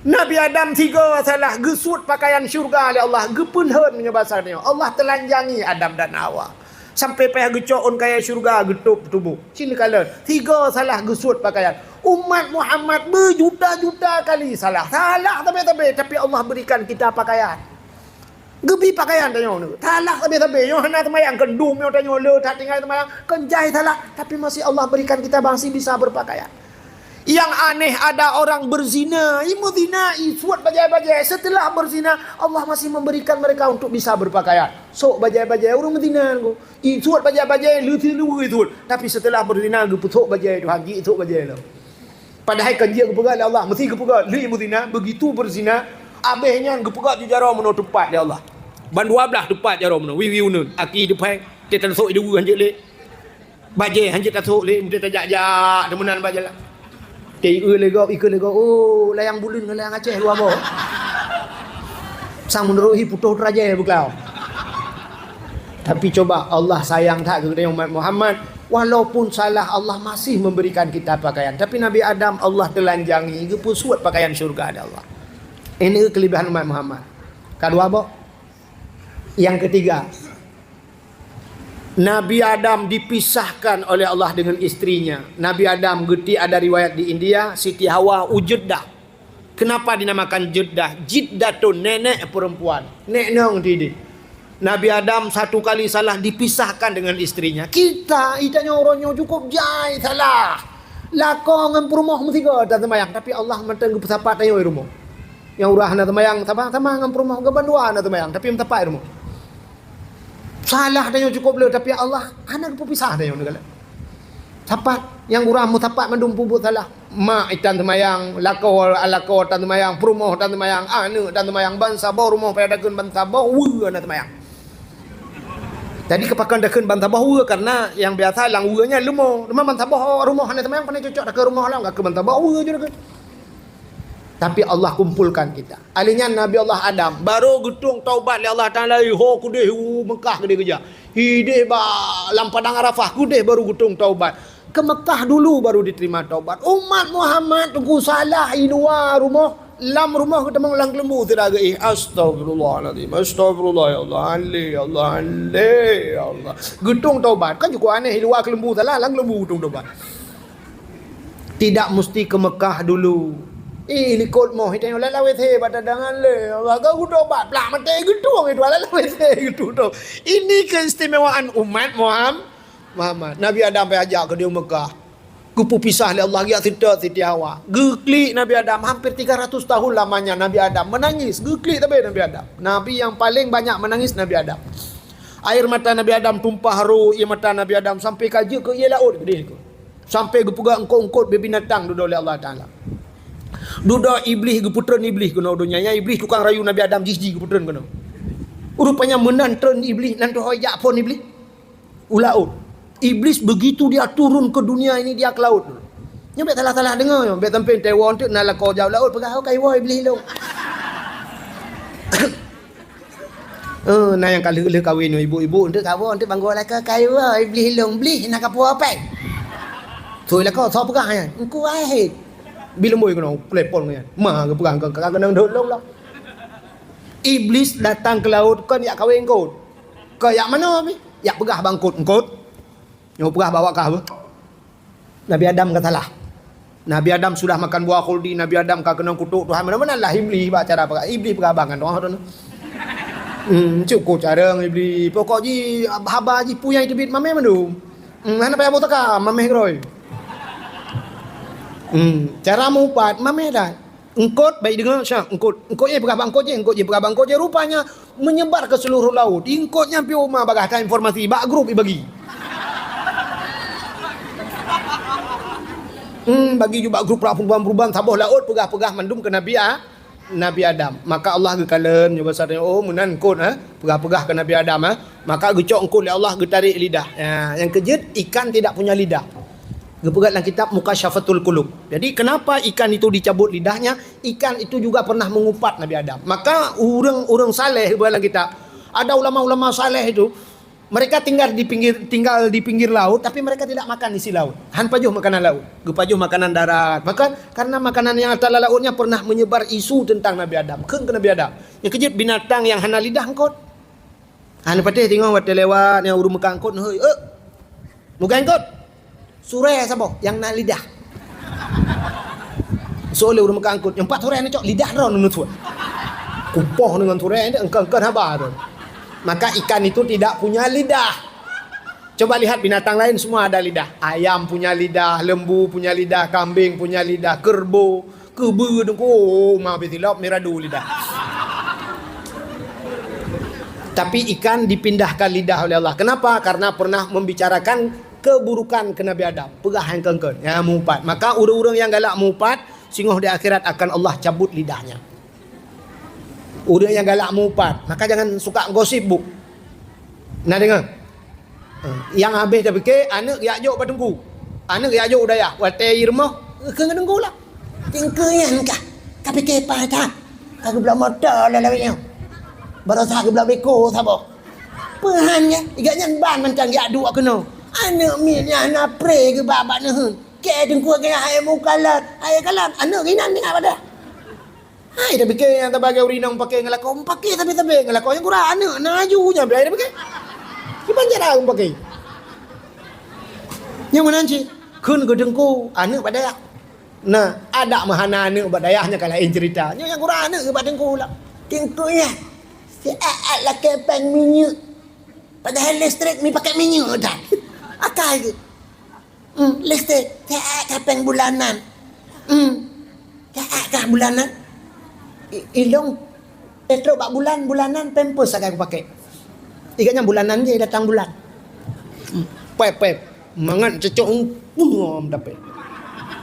Nabi Adam sigoe salah, geusuet pakaian syurga lé Allah, geupeulhon meunyoe basa nyoe. Allah teulanjangi Adam dan Hawa. Sampai payah geucok ôn kayée syurga geutôb tuboh. Cit neukalon, sigoe salah geusuet pakaian. Umat Muhammad beujuta-juta kali salah. Salah sabe-sabe, tapi Allah berikan kita pakaian. Geubri pakaian tanyoe nyoe. Salah sabe-sabe. Nyoe hana seumayang, keundum nyoe tanyoe le that tinggai seumayang. Kon jai salah, tapi masih Allah berikan kita masih bisa berpakaian. Yang aneh, ada orang berzina, i meuzina, i suet bajée-bajée. Setelah berzina, Allah masih memberikan mereka untuk bisa berpakaian. Sok bajée-bajée ureuëng meuzina nyoe. I suet bajée-bajée, leuti luweue i suet. Tapi setelah beuzina, geupeusok bajée Tuhan, jisok bajée lom. Padahai kan jeuet geupeugah lé Allah, meusti geupeugah, lheueh meuzina, begitu beuzina, abéh nyan geupeugah ju jaroe meunoe teupat lé Allah. Ban dua blaih teupat jaroe meunoe, wiwi uneun, aki teuphai, teutan sok i luweue hanjeuet lé. Bajée hanjeuet tasok lé, meusti tajak-jak, teumeunan bak jalan. Teu-eu lé gob, ikeu lé gob, oh, layang buleuen ngon layang Aceh dua boh. Sang meunurot hi putôh teurajée beuklau. Tapi coba, Allah sayang that keu geutanyoe umat Muhammad. Walaupun salah, Allah masih memberikan kita pakaian. Tapi Nabi Adam, Allah teulanjangi, geupeusuet pakaian syurga lé Allah. Ini kelebihan umat Muhammad. Kadua boh. Yang ketiga, Nabi Adam dipisahkan oleh Allah dengan istrinya. Nabi Adam, geuti ada riwayat di India, Siti Hawa u Jeddah. Kenapa dinamakan Jeddah? Jiddatun, nenek perempuan. Nek nong tidin. Nabi Adam satu kali salah dipisahkan dengan istrinya. Kita, itanyoe uroe nyoe cukup jai salah. Lakoe ngon peurumoh meusigoe taseumayang, tapi Allah mantong geupeusapat tanyoe i rumoh. Nyang uroe hana seumayang, sama-sama ngon peurumoh, geuban dua hana seumayang, tapi meusapat i rumoh. Salah tanyoe cukup le, tapi Allah hana geupeupisah tanyoe neugalak. Sapat, nyang uroe meusapat mandum peubuet salah. Mak itan seumayang, lakoe, lakoe tan seumayang, peurumoh tan seumayang, aneuk tan seumayang, bansaboh rumoh payah takheun bansaboh weue hana seumayang. Jadi keupakon takheun bansaboh weue karena nyang biasa lam weue nyan leumo. Teuma bansaboh rumoh hana seumayang, pane cocok takheun rumoh lam, ka keu bansaboh weue je takheun. Tapi Allah kumpulkan kita. Alèh nyan Nabi Allah Adam, barô geutueng taubat lé Allah Taala, ho keudeh u Meukah keudeh geujak. Ideh ba lam padang Arafah, keudeh baru geutueng taubat. Ke Mekah dulu baru diterima taubat. Umat Muhammad teungku salah i luwa rumoh, lam rumoh geutamong lam keuleumbu sira geuéh. Astagfirullahalazim. Astagfirullah ya Allah. Ale ya Allah. Ale ya Allah. Geutueng taubat. Kan cukup aneh i luwa keuleumbu salah, lam keuleumbu geutueng taubat. Tidak mesti ke Mekah dulu. Ih, likot moh, ita nyoe lalawét he, bak tadangan lé. Allah, kau geutobat, plak maté geutueng itu, lalawét he, geutueng. Ini keistimewaan umat Muham-, Muhammad. Nabi Adam pai ajak keu di Mekah. Geupeupisah lé Allah, geujak seutôt Siti Hawa. Geuklik Nabi Adam, hampir tiga ratus tahun lamanya Nabi Adam menangis. Geuklik tapi Nabi Adam. Nabi yang paling banyak menangis Nabi Adam. Air mata Nabi Adam tumpah ro, ié mata Nabi Adam sampai ka jeuet keu ié laôt, geudeh keu. Sampai geupeugah eungkôt-eungkôt binatang dudoe lé Allah Taala. Dudoe Iblih, geupeutreun Iblih keunoe donya. Nyan Iblih tukang rayu Nabi Adam jih-jih geupeutreun keunoe. Rupanya meunan treun Iblih, nan teuhôi jak phon Iblih u laôt. Iblis begitu dia turun ke dunia ini, dia ke laut. Nyoe bèk salah-salah deungoe nyoe, bèk sampai teuwoe teuk na lakoe jak u laôt peugah, "Oh, ka iwoe Iblih lôn." Eh, na nyang ka lheueh-lheueh kawin nyoe, ibu-ibu, enteuk kawoe, enteuk banggô lakoe, "Ka iwoe Iblih lôn, Blih na kapuwoe pèng." Sôi lakoe, soe peugah nyan? Engku Wahid. Bileumbôi keunoe, telepon nyan. Ma geupeugah, "Ka, ka, ka keunong deuh lôn lah." Iblis datang ke laut kon jak kawin eungkôt. Kon jak manoe pih? Jak peugah bak eungkôt, "Eungkôt." Nyoe peugah bak awak kah beuh? Nabi Adam ka salah. Nabi Adam sudah makan buah khuldi, Nabi Adam ka keunong kutok Tuhan. Meunan-meunan lah Iblih bak cara peugah. Iblih peugah abang ngon Tuhan. Hmm, cukup carông Iblih. Pokok jih, haba jih peue nyang teubiet mamèh mandum. Hmm, hana payah boh taka, mamèh keudroe. Hmm, cara meuupat, mamèh that. Eungkôt, bèk deungoe, syak, eungkôt. Eungkôt jih peugah bak eungkôt jih, eungkôt jih peugah bak eungkôt jih. Rupanya, menyebar ke seluruh laut. Eungkôt nyan pih uma bagaih that informasi, bak grup ibagi. Hmm, bagi ju bak grup perubahan-perubahan, saboh laôt peugah-peugah mandum keu Nabi A-, Nabi Adam. Maka Allah geukalon, nyoe basa, "Oh, meunan eungkôt, ha? Peugah-peugah keu Nabi Adam, ha?" Maka geucok eungkôt lé Allah, geutarek lidah. Ya, nyang keujeuet, ikan tidak punya lidah. Geupeugah lam kitab Mukasyafatul Qulub. Jadi, kenapa ikan itu dicabut lidahnya? Ikan itu juga pernah mengupat Nabi Adam. Maka, ureueng-ureueng saleh, geupeugah lam kitab, ada ulama-ulama saleh itu, mereka tinggal di pinggir, tinggal di pinggir laut, tapi mereka tidak makan isi laut. Han pajoh makanan laut. Geupajoh makanan darat. Maka, karena makanan yang atas lautnya pernah menyebar isu tentang Nabi Adam. Kheun keu Nabi Adam. Nyang keujeuet binatang nyang hana lidah eungkôt. Hana patéh teungoh watèe lewat, nyang ureueng meukat eungkôt, neuhôi, "Eh! Meukat eungkôt! Surèe saboh nyang na lidah." Soe lé ureueng meukat eungkôt, "Nyoe pat surèe neucok, lidah droeneuh neusuet." Kupoh deungon surèe, eungkôt-eungkôt haba droe. Maka ikan itu tidak punya lidah. Coba lihat binatang lain, semua ada lidah. Ayam punya lidah, lembu punya lidah, kambing punya lidah, kerbau, keubeue, dengku, oh, ma bitilop miradu lidah. Tapi ikan dipindahkan lidah oleh Allah. Kenapa? Karena pernah membicarakan keburukan ke Nabi Adam. Peugah nyang keungkeuen, nyang meuupat. Maka ureueng-ureueng nyang galak meuupat, singoh di akhirat akan Allah cabut lidahnya. Ureueng nyang galak meuupat, maka jangan suka gosip, Bu. Na deungoe? Eh, nyang habéh tapike, aneuk jak jok bak teungku. Aneuk jak jok u dayah, watèe i rumoh, keu ngon teungku lah. Teungku nyan kah? Ka pike paih that. Ka geubloe moto lé lawét nyoe. Baroesa geubloe beko saboh. Peuhan nyan, i gobnyan ban mantong jak duek keunoe. Aneuk miet nyan hana pré geuba bak neuheun. Kèe teungku keuneuk hai mukalat, hai kalam, aneuk inan tinggai bak dayah. Hai, tapike nyang sabagai ureueng inong pake ngon lakoe, pake sabe-sabe ngon lakoe nyang kurang aneuk, na aju nyan, hai tapike. Kiban cara pake. Nyang meunan cit, kheun keu teungku, aneuk bak dayah. Nah, adak meuhana aneuk bak dayah nyan ka laén cerita. Nyoe nyang kurang aneuk bak teungku lah. Teungku nyan, siat-at lakèe pèng minyeuk. Padahai listrik mi pake minyeuk that. Akai geuh. Hmm, listrik, siat-at pèng bulanan. Hmm, siat-at bulanan. I-, ilong, eh, trok bak bulan, bulanan pampers sagai kupake. I gobnyan bulanan jih datang bulan. Hmm, pèp, pèp. Mangat cocok, hmm, bunoe meudape.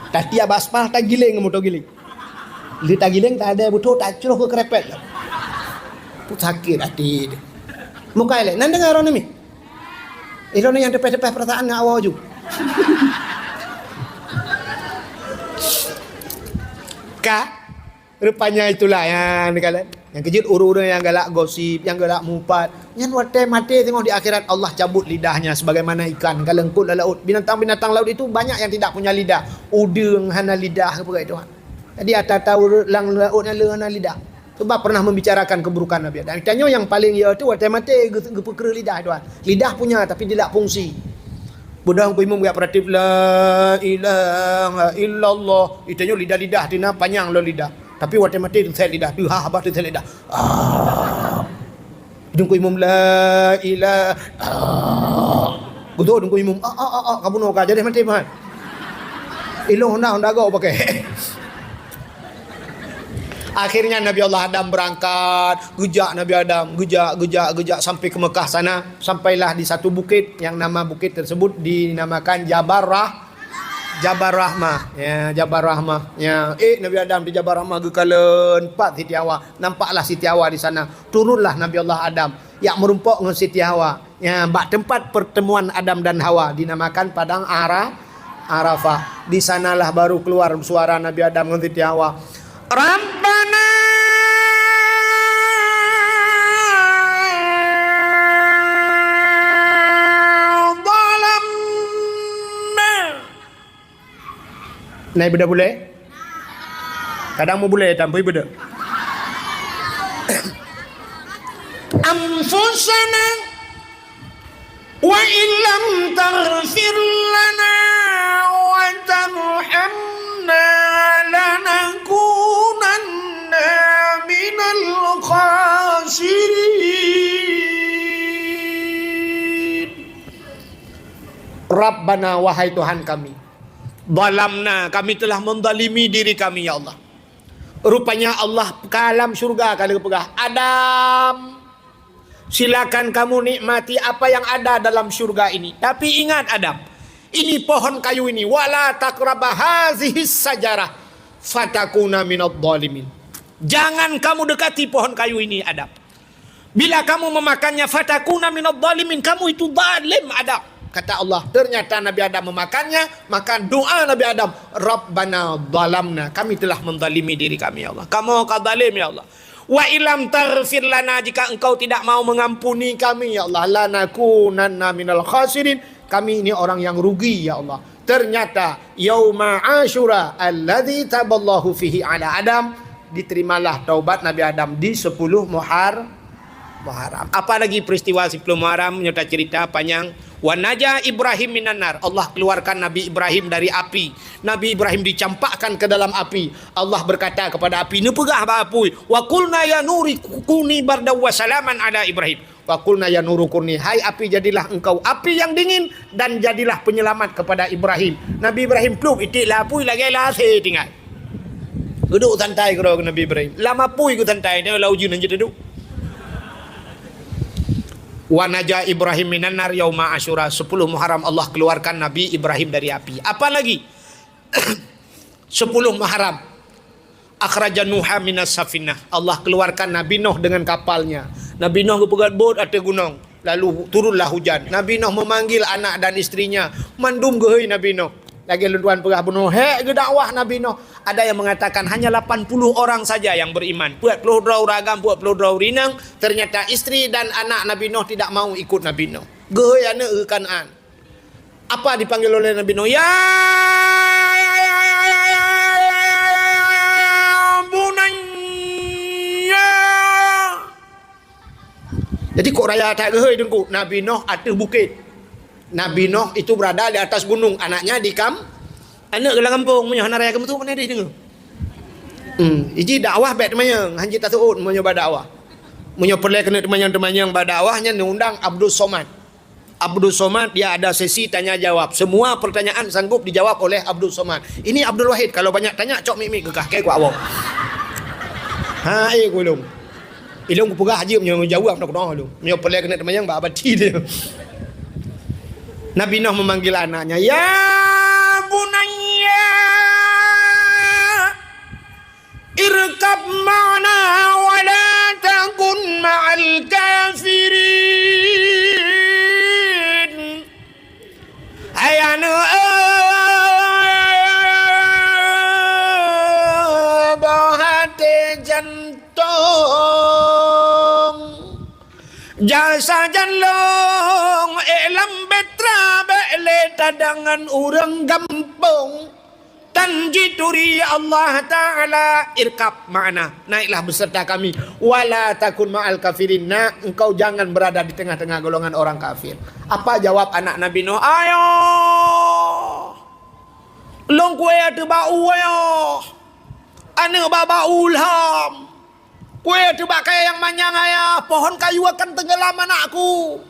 Tatiep aspal, tagiléng moto giléng. Lheueh tagiléng, tadèe beuthôh, tacroh keu keurepet. Sakét até. Mukai lé, nan deungoe droeneuh mi? Droeneuh nyang teupeh-teupeh peurasaan ngon awak ju. Ka, rupanya itulah nyang neukalon. Nyang keujeuet ureuëng-ureuëng nyang galak gosip, nyang galak mupat, nyan watée maté teungoh di akhirat Allah cabut lidahnya sebagaimana ikan ka leungkot lam laôt. Binatang-binatang laut itu banyak yang tidak punya lidah. Udeueng hana lidah, peugah Tuhan. Jadi ata-ata ureuëng lam laôt nyan le hana lidah. Sebab pernah membicarakan keburukan Nabi Adam. Tanyoe nyang paling ya tu watée maté geu- geupeukreue lidah Tuhan. Lidah punya tapi tidak fungsi. Beudang ku imum geujak peuratif la ilaha illallah. Itanyoe lidah-lidah tina panyang lom lidah. Tapi watée maté teusét lidah, teuhah bah teusét lidah. Ah. Dungku imum la ilaha. Ah. Beutôi dungku imum. Ah ah ah ah kabunoe ka jadi maté bah. Ilong honda honda go pakai. Akhirnya Nabi Allah Adam berangkat, geujak Nabi Adam, geujak, geujak, geujak sampai ke Mekah sana. Sampailah di satu bukit yang nama bukit tersebut dinamakan Jabal Rah-, Jabal Rahmah. Ya, Jabal Rahmah. Ya, eh Nabi Adam di Jabal Rahmah geukalon pat Siti Hawa. Nampaklah Siti Hawa di sana. Turunlah Nabi Allah Adam. Yak meurumpok ngon Siti Hawa. Ya, bak tempat pertemuan Adam dan Hawa dinamakan Padang Ara-, Arafah. Di sanalah baru keluar suara Nabi Adam ngon Siti Hawa. Rabbana zalamna. Nai beda bulée? Kadang mau bulée tampui beda. Anfusana wa illam taghfir lana wa tarhamna lanakunanna minal khasirin. Rabbana, wahai Tuhan kami, zalamna, kami telah menzalimi diri kami, ya Allah. Rupanya Allah ka lam syurga ka lheueh peugah, "Adam, silakan kamu nikmati apa yang ada dalam syurga ini. Tapi ingat Adam, ini pohon kayu ini, wala taqraba hazihis sajarah fatakuna minadh dhalimin." Jangan kamu dekati pohon kayu ini, Adam. Bila kamu memakannya, fatakuna minadh dhalimin, kamu itu zalim, Adam. Kata Allah, ternyata Nabi Adam memakannya, maka doa Nabi Adam, "Rabbana zalamna, kami telah menzalimi diri kami, ya Allah. Kamoe ka zalim, ya Allah. Wa illam taghfir lana, jika Engkau tidak mau mengampuni kami, ya Allah, lanakunanna minal khasirin, kami ini orang yang rugi, ya Allah." Ternyata yauma Asyura alladzi taballahu fihi ala Adam, diterimalah taubat Nabi Adam di sepuluh Muhar-, Muharram. Apalagi peristiwa sepuluh Muharram, nyoe tacerita panjang. Wa naja Ibrahim minan nar. Allah keluarkan Nabi Ibrahim dari api. Nabi Ibrahim dicampakkan ke dalam api. Allah berkata kepada api, neupeugah bak apui, "Wa qulna ya nuri kuni bardan wa salaman ala Ibrahim." Wa qulna ya nuru kuni, "Hai api, jadilah engkau api yang dingin dan jadilah penyelamat kepada Ibrahim." Nabi Ibrahim plup itik lam apui lagée lam asée tinggai. Duduk santai keudroe Nabi Ibrahim. Lam apui geusantai, dia lam ujeuen hanjeuet duduk. Wa naja Ibrahim minan nar yauma Asyura, sepuluh Muharram Allah keluarkan Nabi Ibrahim dari api. Apa lagi? Sepuluh Muharram. Akhraja Nuha minas safinah. Allah keluarkan Nabi Nuh dengan kapalnya. Nabi Nuh geupeugöt bot ateueh gunong, lalu turunlah hujan. Nabi Nuh memanggil anak dan istrinya. Mandum geuhôi Nabi Nuh. Lagée lôn tuan peugah bunoe, hék geudakwah Nabi Nuh. Ada yang mengatakan hanya lapan puluh orang saja yang beriman. Peuet ploh droe ureuëng agam, peuet ploh droe ureuëng inong. Ternyata istri dan anak Nabi Nuh tidak mau ikut Nabi Nuh. Geuhôi aneuëk geuh Kanaan. Apa dipanggil oleh Nabi Nuh? "Ya bunayya." Jadi kok raya that geuhôi teungku, Nabi Nuh ateueh bukét. Nabi Nuh itu berada di atas gunung, anaknya di kam-, aneuëk geuh lam gampông, meunyoe hana raya geumeusu, mana deh deungoe. Hmm, iji dakwah bék teumanyong, hanjeuet taseuôt meunyoe ba dakwah. Meunyoe peureulée keuneuk teumanyong-teumanyong ba dakwah, nyan undang Abdul Somad. Abdul Somad, dia ada sesi tanya jawab. Semua pertanyaan sanggup dijawab oleh Abdul Somad. Ini Abdul Wahid, kalau banyak tanya, cok mik-mik keu kah, keu kuak woe. Ha, eh, ku ilong. Ilong kupeugah jeuem nyoe jawab nak kudoh ilong. Nyoe peureulée keuneuk teumanyong bak abati dia. Nabi Nuh memanggil anaknya, "Ya bunayya, irkab ma'ana wa la takun ma'al kafirin." Hai aneuëk, eh, boh até jantung. Jak sajan lôn ék lam beutra, bék lé tadangan ureuëng gampông. Tan jituri Allah Ta'ala, irkab makna, naiklah beserta kami. Wala takun ma'al kafirin, nak, engkau jangan berada di tengah-tengah golongan orang kafir. Apa jawab anak Nabi Nuh? Ayah, lôn kueh ateueh bak u ayah. Aneuëk bak bak u lham. Kueh ateueh bak kayée nyang manyang ayah, pohon kayu akan tenggelam anakku.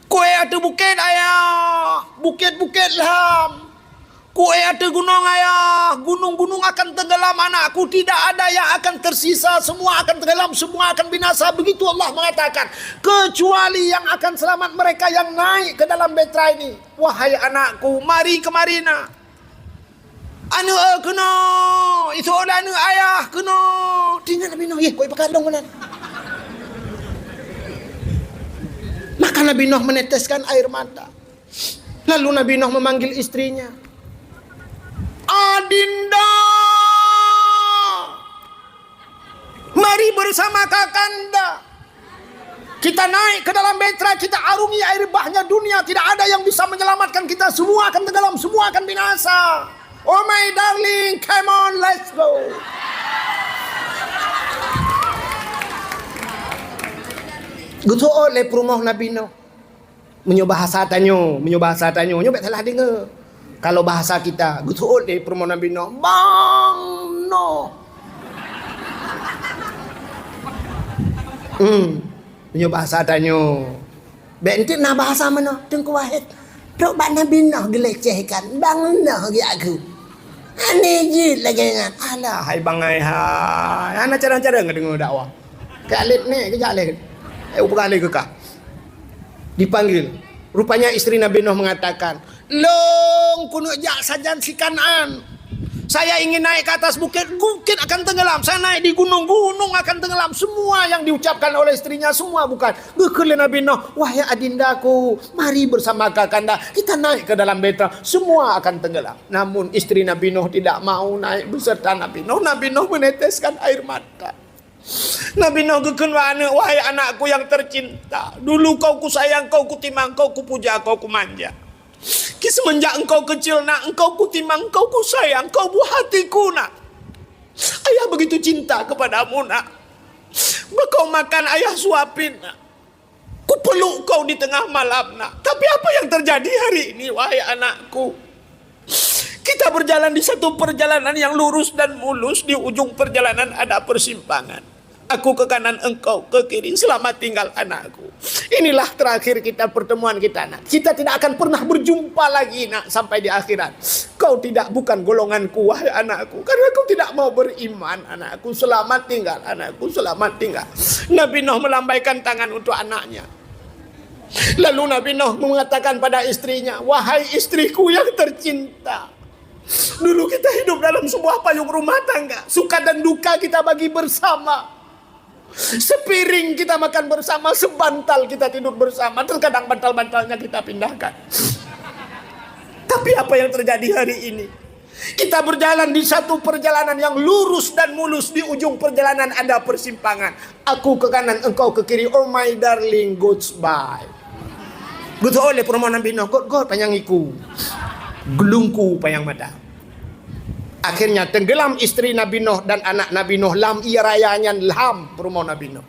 Kueh ateueh bukét ayah, bukét-bukét lham. Kueh ateueh gunong ayah, gunong-gunong akan tenggelam anakku. Tidak ada yang akan tersisa, semua akan tenggelam, semua akan binasa. Begitu Allah mengatakan, kecuali yang akan selamat mereka yang naik ke dalam beutra ini. Wahai anakku, mari kemari nak. Aneuëk keunoe, isoe lé aneuëk ayah keunoe. Teuingat Nabi Nuh, yeh, kok ipakat dong meunan. Maka Nabi Nuh meneteskan air mata. Lalu Nabi Nuh memanggil istrinya, "Adinda, mari bersama kakanda. Kita naik ke dalam beutra, kita arungi air bahnya dunia. Tidak ada yang bisa menyelamatkan kita. Semua akan tenggelam, semua akan binasa. Oh my darling, come on, let's go." Geuseuôt lé peurumoh Nabi Nuh. Meunyoe bahasa tanyoe, meunyoe bahasa tanyoe, nyoe bék salah deungoe. Kalau bahasa kita, geuseuôt lé peurumoh Nabi Nuh, "Bang Nuh." Hmm, meunyoe bahasa tanyoe. Bék enteuk na bahasa meunoe, Teungku Wahid. Trok bak Nabi Nuh geulecehkan, "Bang Nuh," geujak keu. Aneh jeuet lagée nyan. Alah, hai bangai hai. Hana carang-carang deungoe dakwah. Keu alet ni, keu jak lé. Eh, upeugah lé keu kah. Dipanggil. Rupanya istri Nabi Nuh mengatakan, "Lôn keuneuk jak sajan si Kan'an. Saya ingin naik ke atas bukit, bukit akan tenggelam. Saya naik di gunung, gunung akan tenggelam." Semua yang diucapkan oleh istrinya, semua bukan. Geukheun lé Nabi Nuh, "Wahai adindaku, mari bersama kakanda, kita naik ke dalam beutra, semua akan tenggelam." Namun istri Nabi Nuh tidak mau naik beserta Nabi Nuh. Nabi Nuh meneteskan air mata. Nabi Nuh geukheun bak aneuëk, "Wahai anakku yang tercinta, dulu kau kusayang, kau kutimang, kau kupuja, kau kumanja. Ki semenjak engkau kecil, nak, engkau kutimang, engkau kusayang, kau buah hatiku, nak. Ayah begitu cinta kepadamu, nak. Bah kau makan, ayah suapin, nak. Kupeluk kau di tengah malam, nak. Tapi apa yang terjadi hari ini, wahai anakku? Kita berjalan di satu perjalanan yang lurus dan mulus, di ujung perjalanan ada persimpangan. Aku ke kanan, engkau ke kiri. Selamat tinggal, anakku. Inilah terakhir kita, pertemuan kita, nak. Kita tidak akan pernah berjumpa lagi, nak, sampai di akhirat. Kau tidak, bukan golonganku, wahai anakku. Karena kau tidak mau beriman, anakku. Selamat tinggal, anakku. Selamat tinggal." Nabi Nuh melambaikan tangan untuk anaknya. Lalu Nabi Nuh mengatakan pada istrinya, "Wahai istriku yang tercinta, dulu kita hidup dalam sebuah payung rumah tangga. Suka dan duka kita bagi bersama. Sepiring kita makan bersama, sebantal kita tidur bersama. Terkadang bantal-bantalnya kita pindahkan. Tapi apa yang terjadi hari ini? Kita berjalan di satu perjalanan yang lurus dan mulus, di ujung perjalanan ada persimpangan. Aku ke kanan, engkau ke kiri. Oh my darling, goodbye." Geuteuôt lé peurumoh Nabi Nuh, "Göt-göt panyang iku, geulungku panyang mata." Akhirnya tenggelam istri Nabi Nuh dan anak Nabi Nuh lam ie raya nyan, lham peurumoh Nabi Nuh.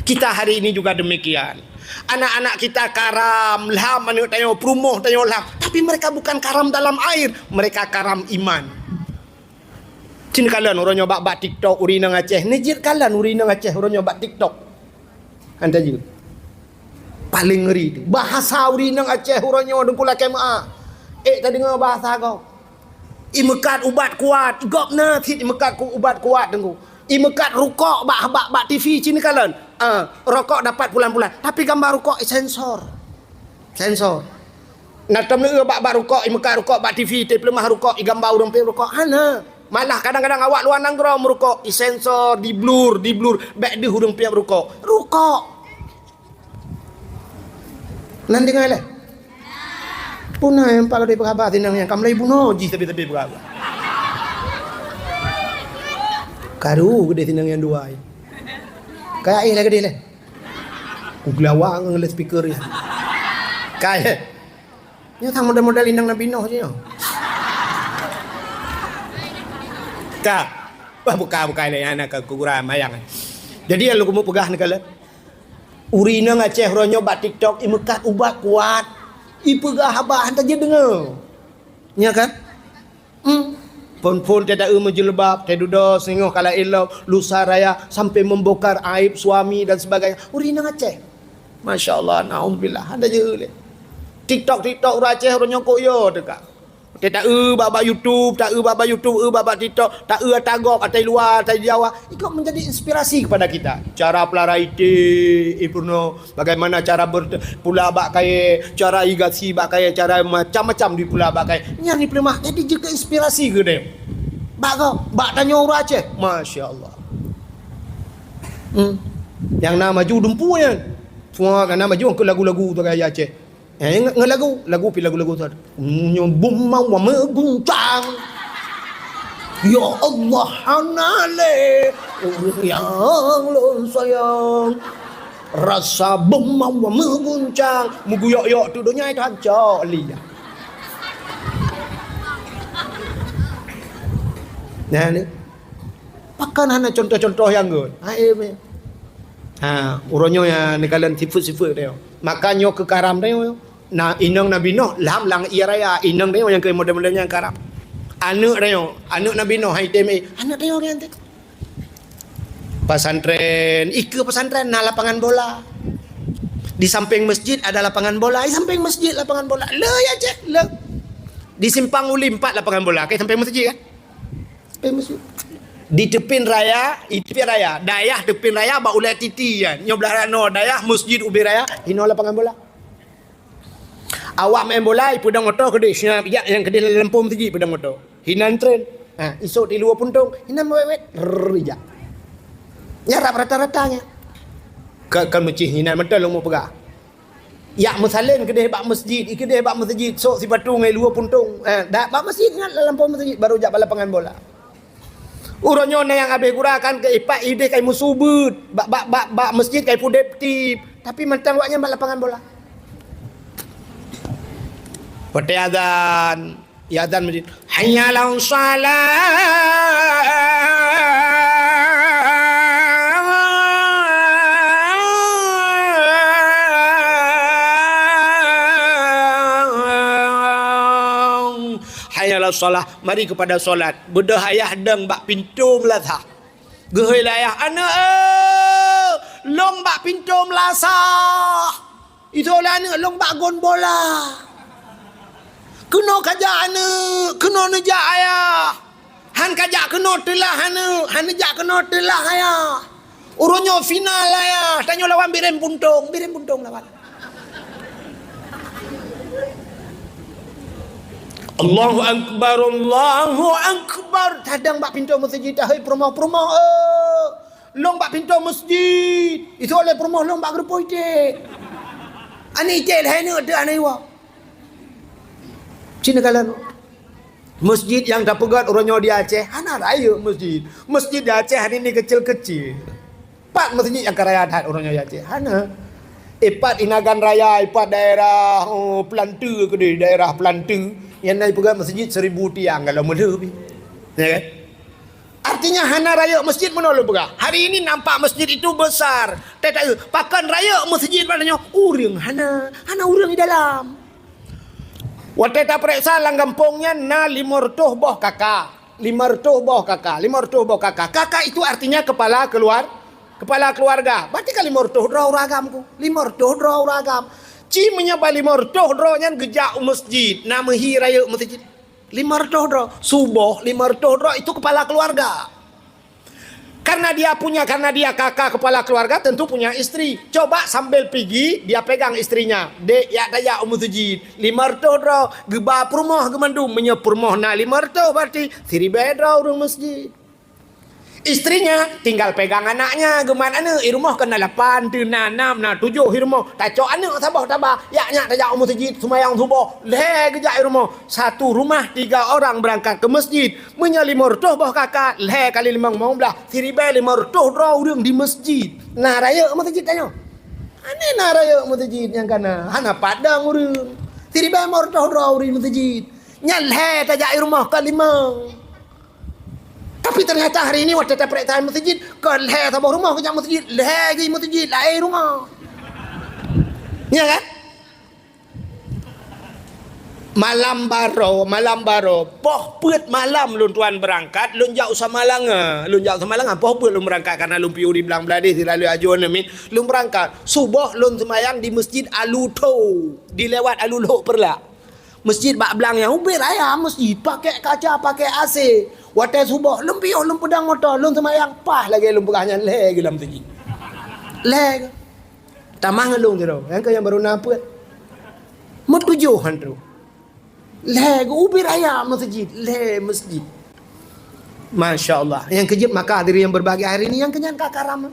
Kita hari ini juga demikian. Anak-anak kita karam, lham aneuëk tanyoe, peurumoh tanyoe lham. Tapi mereka bukan karam dalam air, mereka karam iman. Cit neukalon uroe nyoe bak, bak TikTok ureuëng inong Aceh. Neujeuet kalon ureuëng inong Aceh uroe nyoe bak TikTok. Hana jeuet. Paleng ngeri tu. Bahasa ureuëng inong Aceh uroe nyoe, Teungku, lakée meuáh. Ék tadeungoe bahasa gob. Imeukat ubat kuat, gob na cit imeukat ku-, ubat kuat, Teungku. Imeukat rukok bak, bak, bak TV cit neukalon. Ah, rokok dapat pulan-pulan. Tapi gambar rukok isensor. Sensor. Na tom neueu bak, bak rukok, imeukat rukok bak TV, tapeuleumah rukok, igamba ureuëng peuet rukok. Hana. Malah kadang-kadang awak luwa nanggroe meurukok, isensor, di-blur, di-blur, bék deuh ureuëng peuet rukok. Rukok. Nan deungoe lé? Puna nyang pakai peugah-peugah sinong nyan, ka mulai bunoe jih sabe-sabe peugah-peugah. Karu geudeh sinong nyang dua. Kayak eh lagée deh lé. Ku geulawa ngon lé speaker nyan. Kai. Nyoe sang model-model inong Nabi Nuh je nyoe. Ka. Wah, bukai-bukai lé aneuk keu kuburan mayang. Jadi, nyang lôn keumeung peugah neukalon. Ureueng inong Aceh uroe nyoe bak TikTok imeukat ubat kuat. Ipeugah haba hana jeuet deungoe. Nya kan? Hmm. Phon-phon teuh taeu meujilbab, teuh dudoe singoh kala ilop, lusa raya sampai membongkar aib suami dan sebagainya. Ureueng inong Aceh. Masya Allah, naudzubillah. Hana jeuet lé. TikTok, TikTok ureueng Aceh uroe nyoe kok yo teuka. Teuh taeu bak-bak YouTube, taeu bak-bak YouTube, eu bak-bak TikTok, taeu ata gob, ata luwa, ata Jawa. Ikut menjadi inspirasi kepada kita. Cara pelara ité, eh, peurunoe. Bagaimana cara ber-, pula bak kayèe, cara i gasi bak kayèe, cara macam-macam dipula bak kayèe. Nyan dipeuleumah, jadi jeuet keu inspirasi keu droe. Bak gob, bak tanyoe ureueng Aceh. Masya Allah. Hmm. Nyang na maju dumpu nyan. Semua nyang na maju keu lagu-lagu tu gaya Aceh. Eh, nge-, nge-, lagu, lagu pi lagu-lagu tu. Nyoe bum mawa meuguncang. Ya Allah, hana lé ureueng nyang lôn sayang. Rasa beumawa meuguncang, meuguyok-yok teuk donya itu hancok liya. Nah, ni. Pakon hana contoh-contoh nyang gèt? Ha, eh, meh. Ha, uroe nyoe ya neukalon sifeuet-sifeuet dia. Maka nyoe keu karam dia. Na inong Nabi Nuh lam, lam ie raya, inong dia nyang keu model-model nyang karam. Aneuk dia, aneuk Nabi Nuh hai tem, eh, aneuk dia kan tu. Pesantren, ikeue pesantren na lapangan bola. Di samping masjid ada lapangan bola, di samping masjid lapangan bola. Le ya cek, le. Di simpang uli empat lapangan bola, ke samping masjid kan? Samping masjid. Di teupin raya, di teupin raya. Dayah teupin raya bak ulèe titi kan. Nyoe blah rano dayah masjid ubé raya, hino lapangan bola. Awak main bola, ipeudong oto keudeh, siap jak nyang keudeh lam lampôh masjid ipeudong oto. Hinan tren. Ha, isok di luwa puntông, hinan wet-wet, rrrr, ijak. Nyarap rata-rata nya. Ka, ka meucih hinan mantong lôn mau peugah. Yak meusalén keudeh bak masjid, ikeudeh bak masjid, sok sipatu ngai luwa puntông. Ha, dak bak masjid nyan lam lampôh masjid, baru jak bak lapangan bola. Uroe nyoe na nyang habéh gura kan keu ipat ideh kai meusubeuet, bak, bak, bak, bak masjid kai pudeb tib, tapi mantong awak nyan bak lapangan bola. Watèe azan, ya azan masjid, "Hayya 'alas shalah." "Hayya 'alas shalah." Mari kepada solat. Beudôh ayah dong bak pintoe meulasah. Geuhôi lé ayah, "Aneuk, eh, lôn bak pintoe meulasah." Itu lé aneuk, "Lôn bak gon bola." "Keunoe kajak aneuk, keunoe neujak ayah." "Han kajak keunoe teulah aneuk, han neujak keunoe teulah ayah. Uroe nyoe final ayah, tanyoe lawan Bireuen Puntông, Bireuen Puntông lawan." Allahu Akbar, Allahu Akbar. Tadong bak pintoe masjid, hai peurumoh-peurumoh, eh. Lôn bak pintoe masjid. Itu oleh peurumoh lôn bak geureupoh iték. Aneuk iték lhèe neuk teuh aneuk iwa. Cina kalan. Masjid nyang tapeugöt uroe nyoe di Aceh, hana rayeuk masjid. Masjid di Aceh hari ini kecil-kecil. Pat masjid nyang ka raya that uroe nyoe di Aceh? Hana. Ipat Inagan Raya, ipat daerah, oh, Peulanteu keudeh, daerah Peulanteu. Nyang na ipeugah masjid seribu tiang kalau meulheueh pih. Ya kan? Artinya hana rayeuk masjid meunoe lôn peugah. Hari ini nampak masjid itu besar. Tetapi pakon rayeuk masjid bak nyoe? Ureueng hana, hana ureueng di dalam. Watèe tapareksa lam gampông nyan na limong reutôh boh KK. Limong reutôh boh KK, limong reutôh boh KK. KK itu artinya kepala keluar-, kepala keluarga. Berarti kan limong reutôh droe ureueng agam ku. Limong reutôh droe ureueng agam. Ci meunyoe bak limong reutôh droe nyan geujak u masjid, na meuhi rayeuk masjid. Limong reutôh droe. Suboh limong reutôh droe itu kepala keluarga. Karena dia punya, karena dia KK kepala keluarga, tentu punya istri. Coba sambil pigi, dia pegang istrinya. Dek, yak tajak u masjid. Limong reutôh droe, geuba peurumoh geumandum. Meunyoe peurumoh na limong reutôh, berarti siribèe droe ureueng masjid. Istrinya tinggal pegang anaknya, geumat aneuk, i rumoh keu na lapan, teu na nam, na tujoh i rumoh. Tacok aneuk saboh taba, yak nyak tajak u masjid, seumayang suboh, lhèe geujak i rumoh. Satu rumah tiga orang berangkat ke masjid. Meunyoe limong reutôh boh KK, lhèe kali limong, limong blah, siribèe limong reutôh droe ureueng di masjid. Na rayeuk masjid tanyoe. Aneh na rayeuk meuseujid nyang kana, hana padang ureueng. Siribèe meureutôh droe ureueng meuseujid. Nyan lhèe tajak i rumoh ka limong. Tapi ternyata hari ini watèe tapreh that meuseujid, kon lhèe saboh rumoh keu jak meuseujid, lhèe geuh meuseujid laén rumoh. Ya kan? Malam baroe, malam baroe, poh peuet malam lôn tuan beurangkat, lôn jak u Samalanga. Lôn jak u Samalanga, poh peuet lôn beurangkat, karena lôn piôh di Blang Bladeh, sira lheueh ajoe neumin, lôn beurangkat. Suboh lôn seumayang di Masjid Alutho, di lewat Alulhok Peureulak. Masjid bak blang nyan ubit raya masjid, pakèk kaca, pakèk A C. Watèe suboh, lôn piôh, lôn peudong moto, lôn seumayang, paih lagèe lôn peugah nyan, lhèe geuh lam masjid. Lhèe geuh. Tamah ngon lôn sidroe, nyang keu nyang barô na peuet. Meutujoh han troh. Lhèe geuh ubit raya masjid, lhèe masjid. Masya Allah. Nyang keujeuet maka hadirin yang berbahagia hari ini, nyang keunyan ka karam.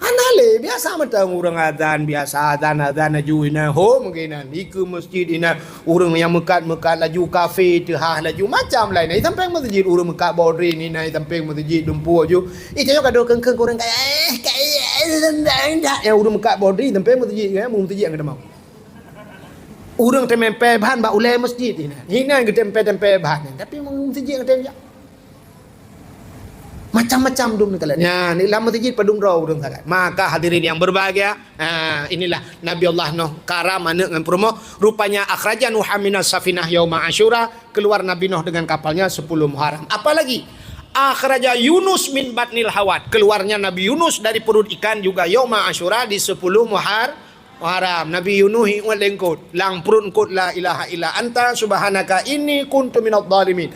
Hana lé, biasa mantong ureueng azan, biasa azan, azan laju inan, hom geuh inan, dikeue masjid inan, ureueng nyang meukat-meukat laju, kafe teuhah laju, macam laén. Di sampéng masjid ureueng meukat bodring inan, di sampéng masjid dumpeue laju. Ih, tanyoe ka dua keungkeung ureueng kaya, eh, kaya, eh, nyang ureueng meukat bodring di sampéng masjid, kan, masjid nyang keudamau. Ureueng teumèe pèe ban bak ulèe masjid inan. Inan geutem pèe-tem pèe ban, tapi masjid nyang teuh jak. Macam-macam dum neukalon. Nyan, di lam masjid padum droe ureueng sagai. Maka hadirin yang berbahagia, ha, inilah Nabi Allah Nuh karam aneuk ngon peurumoh. Rupanya akhraja Nuha minas safinah yauma Asyura, keluar Nabi Nuh dengan kapalnya sepuluh Muharram. Apalagi akhraja Yunus min batnil hawat, keluarnya Nabi Yunus dari perut ikan juga yauma Asyura di sepuluh Muhar-, Muharram. Nabi Yunus ingat lé eungkôt, lam pruet eungkôt, "La ilaha illa anta subhanaka inni kuntu minadh dhalimin."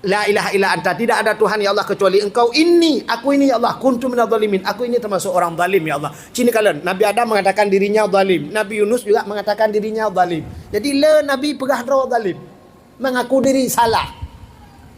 La ilaha illa anta, tidak ada Tuhan ya Allah kecuali Engkau. Inni, aku ini ya Allah, kuntu minadh dhalimin, aku ini termasuk orang zalim ya Allah. Ci neukalon, Nabi Adam mengatakan dirinya zalim, Nabi Yunus juga mengatakan dirinya zalim. Jadi le Nabi peugah droe zalim, mengaku diri salah.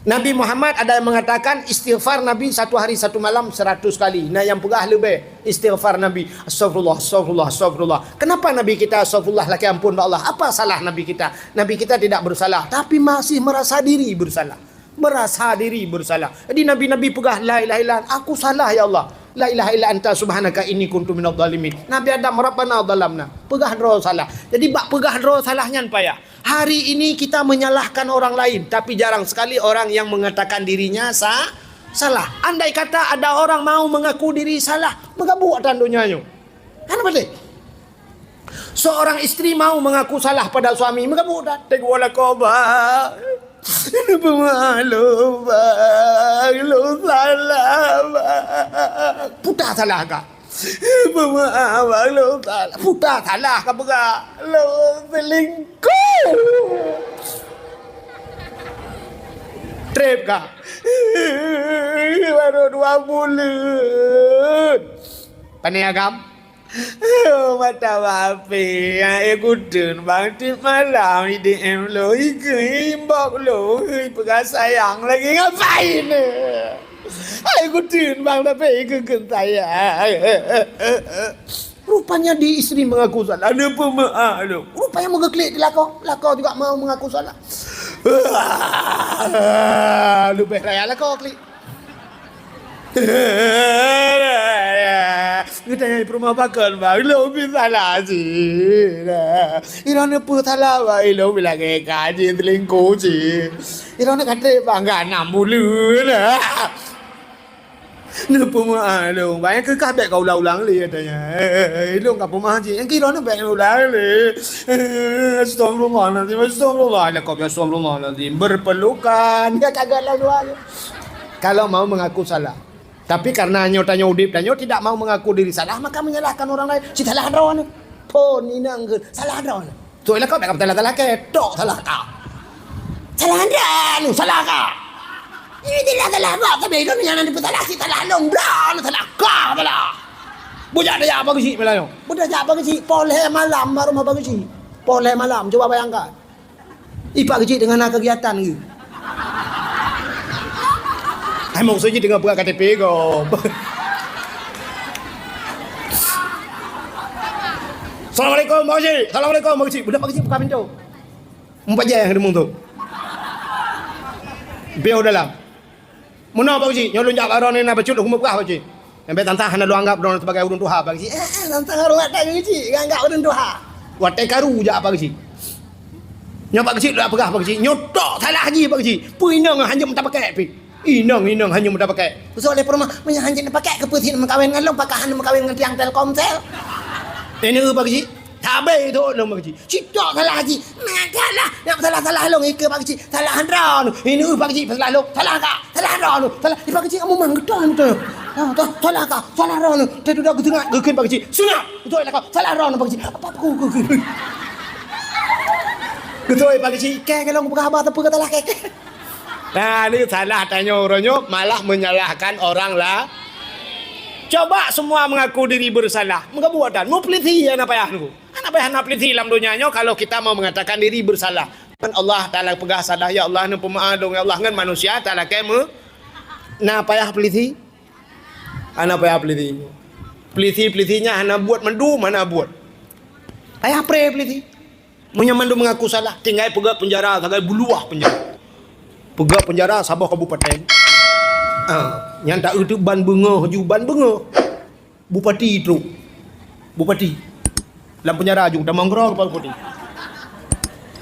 Nabi Muhammad ada yang mengatakan istighfar Nabi satu hari satu malam seratus kali. Nah, yang peugah leubeh istighfar Nabi, astagfirullah, astagfirullah, astagfirullah. Kenapa Nabi kita astagfirullah lakèe ampôn bak Allah? Apa salah Nabi kita? Nabi kita tidak bersalah, tapi masih merasa diri bersalah. Merasa diri bersalah. Jadi nabi-nabi peugah, "La ilaha illa anta, aku salah ya Allah. La ilaha illa anta subhanaka inni kuntu minadh dhalimin." Nabi Adam, "Rabbana dhalamna." Peugah droe salah. Jadi bak peugah droe salah nyan payah. Hari ini kita menyalahkan orang lain, tapi jarang sekali orang yang mengatakan dirinya sa-, salah. Andai kata ada orang mau mengaku diri salah, meugabuk atan donya nyoe. Hana patéh. Seorang istri mau mengaku salah pada suami, meugabuk dah. Teuk wala koba. Peumaklum, Bang, lôn salah, Bang. Puta salah ka. Peumaklum, Bang, lôn salah. Puta salah ka peugah. Lôn selingkuh. Trép ka. Baru dua buleuen. Pane agam? Oh, mata bapé, eh, kuteun bang tiep malam, I D M lo, ikeue inbox lo, hei, peugah sayang lagi ngapain? Hai, kuteun bang, tapi ikeue sayang. Rupanya di istri mengaku salah. Ada pemaaf lo. Rupanya meugeklik di lakoe. Lakoe juga mau mengaku salah. Leubeh raya lakoe klik. Geutanyong peurumoh pakon, Bang, ilôn pih salah cit. Ilôn neupeu salah, Bang, ilôn pih lagèe ka jiselingkuh cit. Ilôn ka trép, Bang, ka nam buleuen. Neupeumaklum, Bang, nyang keu kah bèk ka ulang-ulang lé, katanya. Ilôn ka peumah cit, nyang keu ilôn bèk ulang lé. Astagfirullahalazim, astagfirullah. Lakoe, astagfirullahalazim. Berpelukan. Ya, kagak lah dua. Kalau mau mengaku salah. Tapi karena nyoe tanyoe udép, tanyoe tidak mau mengaku diri salah, maka menyalahkan orang lain. Cit salah droeneuh. Phon inong keu salah droeneuh. Tuh lakoe bèk ka salah-salah kèe, tok salah ka. Salah droeneuh, salah ka. Ini tidak salah kok, tapi droeneuh nyang neupeusalah, cit salah lôn, droeneuh salah ka, salah. Bujak tajak bak geuchik malam nyoe. Bujak tajak bak geuchik, poh lhèe malam bak rumoh bak geuchik. Poh lhèe malam, cuba bayangkan. Ipak geuchik teungoh na kegiatan geuh. Hai, maksud jih teungoh buka K T P gob. Assalamualaikum, Pak Geuchik. Assalamualaikum, Pak Geuchik. Budak Pak Geuchik buka pintoe. Meupajan nyang deungon tu. Piôh dalam. Meunoe, Pak Geuchik. Nyoe lôn jak bak droeneuh na bacut lôn keumeung peugah, Pak Geuchik. Sampai tantang hana lôn anggap droeneuh sebagai ureuëng tuha, Pak Geuchik. Eh, eh, tantang ureuëng ata Geuchik, nggak anggap ureuëng tuha. Watée karu jak Pak Geuchik. Nyoe Pak Geuchik lôn peugah Pak Geuchik. Nyoe tok salah jih Pak Geuchik. Peue inong hana meuta pakai pih. Inong, inong hana meuta pakai. Usah oleh peurumah, meunyoe hana meuta pakai, keupeue sit meukawen ngon lôn, pakon hana meukawen ngon tiang Telkomsel. Ini Pak Geuchik. Sabe itu lôn Pak Geuchik. Cit tok salah jih. Maka lah, nyang salah-salah lôn ikeu Pak Geuchik. Salah droeneuh. Ini Pak Geuchik salah lôn. Salah ka. Salah droeneuh. Salah. Di Pak Geuchik kamu mang geutong tu. Ha, tu salah ka. Salah droeneuh. Teududak geuseungat geukheun Pak Geuchik. Seungat. Beutôi lah ka. Salah droeneuh Pak Geuchik. Apa aku geukheun? Beutôi Pak Geuchik. Keu lôn peugah haba teupeu kata lah keu. Nah, ini salah tanyoe uroe nyoe malah menyalahkan orang lah. Coba semua mengaku diri bersalah. Meugabuatan. Meupeulisi hana payah nunggu. Hana payah na peulisi lam donya nyoe kalau kita mau mengatakan diri bersalah. Kan Allah Taala peugah salah, "Ya Allah, neupeumaaf dong, ya Allah," ngon manusia Taala keu meu-, na payah peulisi? Hana payah peulisi. Peulisi-peulisi nyan hana buet mandum, hana buet. Payah pre peulisi. Meunyoe mandum mengaku salah, tinggai peugöt penjara sagai buluwah penjara. Peugöt penjara saboh kabupaten. Ah, nyan ta eu teuk ban beungoh ju ban beungoh. Bupati trok. Bupati. Lam penjara ju tamong keudroe kepala bupati.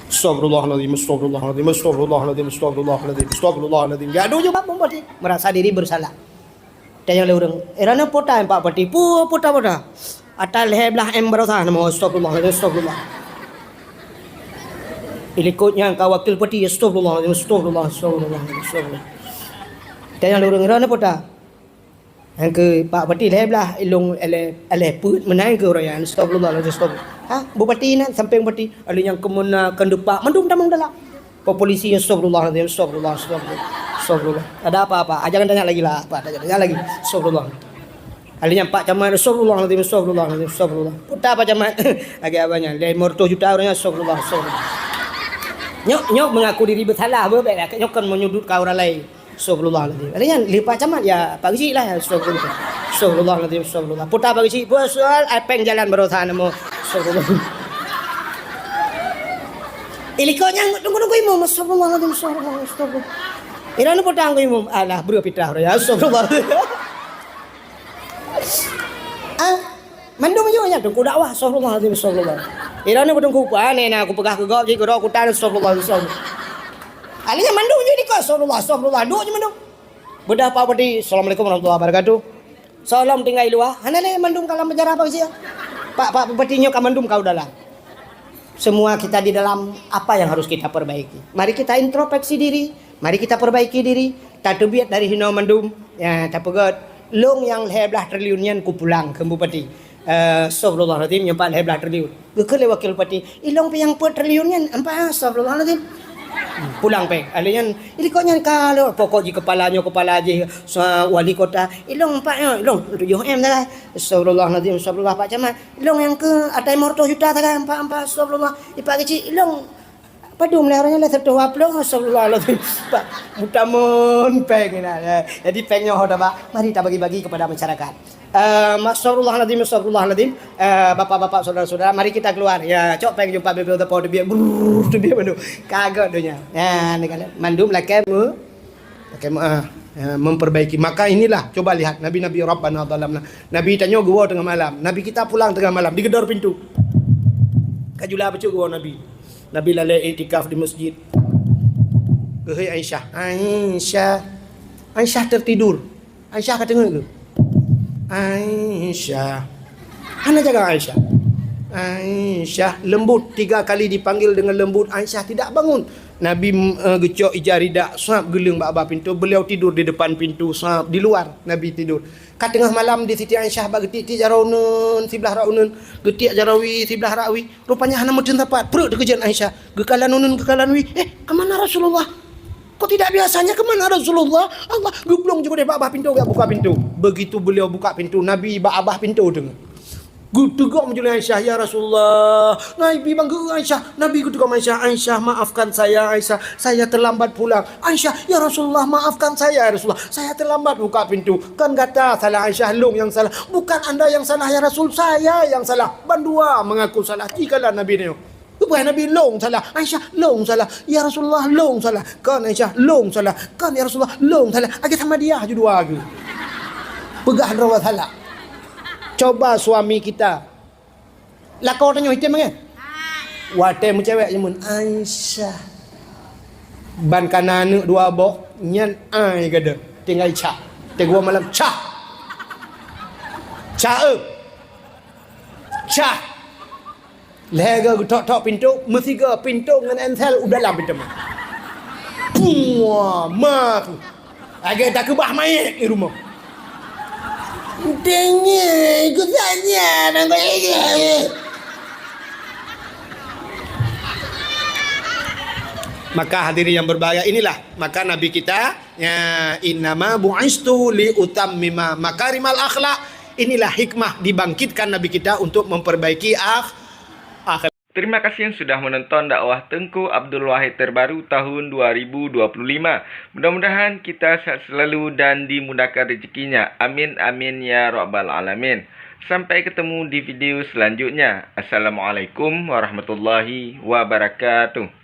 Astagfirullahalazim, astagfirullahalazim, astagfirullahalazim, astagfirullahalazim, astagfirullahalazim. Gadoh ju bak bupati. Merasa diri bersalah. Tanyong lé ureuëng, "Eh, droeneuh peue ta, Pak Bupati?" "Peue, peue ta, peue ta?" "Ata lhèe blaih M baroesa nama, astagfirullahalazim, astagfirullah." Ilikot nyan ka wakil bupati, astagfirullahalazim, astagfirullah, astagfirullah, astagfirullah. Tanyong lé ureuëng, "Droeneuh peue ta?" Nyang keu Pak Bupati lhèe blaih, ilong ele-, eleh peuet meunan keu ureuëng nyan, astagfirullahalazim, astagfirullah. Ha, bupati nyan, sampéng bupati, ada nyang keumeuna, keundupak, mandum tamong dalam. Polisi, astagfirullahalazim, astagfirullah, astagfirullah, astagfirullah. Ada apa-apa? Ah, jangan tanya lagi lah, apa? Jangan tanya lagi. Astagfirullah. Ahli nyan Pak Camat, astagfirullahalazim, astagfirullahalazim, astagfirullah. Peue ta Pak Camat? Lagèe abang nyan, lhèe reutôh juta ureuëng nyan, astagfirullah, astagfirullah. Nyok, nyok mengaku diri bersalah, beuh, bèk, nyok kon menyudutkan ureuëng laén. Astagfirullahalazim. Ahli nyan, lé Pak Camat, ya, Pak Geuchik lah, astagfirullah. Astagfirullahalazim, astagfirullah. Peue ta Pak Geuchik, peue soal, ai, péng jalan baroesa nama. Astagfirullah. Ilikot nyan tunggu-tunggu imum. Astagfirullahalazim, astagfirullah, astagfirullah. Ira ni peue ta ngon imum. Alah, breuh pitah raya. Astagfirullah. Ah, mandum ju nyan teungku dakwah. Astagfirullahalazim, astagfirullah. Ira ni peue teungku, ah, nena aku peugah keu gob jih, keu droe kutan, astagfirullah, astagfirullah. Ahli nyan mandum ju ilikot, astagfirullah, astagfirullah. Duek ju mandum. Beudah Pak Bupati, "Assalamualaikum warahmatullahi wabarakatuh." Soe lom tinggai luwa, hana lé mandum ka lam penjara Pak Geuchik. Pak, Pak Bupati nyoe ka mandum ka u dalam. Semua kita di dalam, apa yang harus kita perbaiki? Mari kita introspeksi diri, mari kita perbaiki diri, tateubiet dari hinoe mandum, ya, tapeugöt, lôn nyang lhèe blaih triliun nyan kupulang keu Bupati. Eh, astagfirullahalazim, nyoe pat lhèe blaih triliun. Geukheun lé wakil bupati, "Ilong pih nyang peuet triliun nyan, ampa, astagfirullahalazim." Pulang péng. Ahli nyan, ilikot nyan ka lheueh, pokok jih kepala nyoe, kepala jih, sa-, wali kota. "Ilong ampa nyoe, ilong tujoh M sagai. Astagfirullahalazim, astagfirullah Pak Camat. Ilong nyang keu ata lima ratus juta sagai, ampa, ampa, astagfirullah. Ipak keuchik, ilong padum lé ureuëng nyan lé seratus dua puluh, astagfirullahalazim." Pak, meutamon péng nyan, ya. Jadi péng nyoe ho tabak, mari tabagi-bagi kepada masyarakat. Eh, astagfirullahalazim, astagfirullahalazim. Eh, bapak-bapak, saudara-saudara, mari kita keluar. Ya, cok péng jumpa bibir depan, teubiet, brrr, teubiet mandum. Kagok donya. Ya, ni kan. Mandum lakèe me-, lakèe me-, ah, ya, memperbaiki. Maka inilah, coba lihat, Nabi-Nabi Rabbana zalamna. Nabi tanyoe geuwoe teungoh malam. Nabi kita pulang teungoh malam, digedor pintu. Ka jula bacut geuwoe Nabi. Nabi lalè iktikaf di masjid. Geuhôi Aisyah. Aisyah. Aisyah tertidur. Aisyah ka teungeut keu? Aisyah. Hana jaga Aisyah. Aisyah, lembut, tiga kali dipanggil dengan lembut, Aisyah tidak bangun. Nabi, eh, geucok ija rida, sab geuleueng bak babah pintu, beliau tidur di depan pintu, sab di luar, Nabi tidur. Ka teungoh malam di Siti Aisyah bak geutiek-tiek jaroe uneuen, siblah rot uneuen, geutiek jaroe wie, siblah rot wie. Rupanya hana meuteun sapat, preuet teukeujot Aisyah. Geukalon uneuen, geukalon wie, "Eh, ke mana Rasulullah? Kok tidak biasanya, ke mana Rasulullah?" Allah geublong ju keudeh bak babah pintu, geujak buka pintu. Begitu beliau buka pintu, Nabi bak babah pintu teungoh. Geuteugom ju lé Aisyah, "Ya Rasulullah." Nabi bangga Aisyah. Nabi geuteugom Aisyah, "Aisyah, maafkan saya, Aisyah. Saya terlambat pulang." "Aisyah, ya Rasulullah, maafkan saya, ya Rasulullah. Saya terlambat buka pintu." "Kan gata salah, Aisyah, lôn nyang salah." "Bukan anda yang salah, ya Rasul, saya yang salah." Bandua mengaku salah. Jikalau Nabi nyoe. Bukan Nabi, "Lôn salah." "Aisyah, lôn salah." "Ya Rasulullah, lôn salah." "Kan Aisyah, lôn salah." "Kan ya Rasulullah, lôn salah." Lagèe sama dia ju dua lagèe. Peugah droe salah. Coba suami kita. Lakoe tanyoe item kan? Watée meucewek jameun, Aisyah. Ban kana aneuk dua boh, nyan ai gada. Tinggai cah. Teugua malam, cah. Cah, eh. Cah. Lhée geutok-tok pintoe, meusigoe pintoe ngon ensel u dalam pintoe. Pua, ma tu. Lagée takeubah manyét di rumoh. Tinggi, ku saja, nampak ini. Maka hadirin yang berbahagia, inilah maka Nabi kita, ya, innama bu'istu li utammima makarimal akhlak. Inilah hikmah dibangkitkan Nabi kita untuk memperbaiki akh-, akhlak. Terima kasih sudah menonton dakwah Teuku Abdul Wahid terbaru tahun dua ribu dua puluh lima. Mudah-mudahan kita sehat selalu dan dimudahkan rezekinya. Amin, amin, ya rabbal alamin. Sampai ketemu di video selanjutnya. Assalamualaikum warahmatullahi wabarakatuh.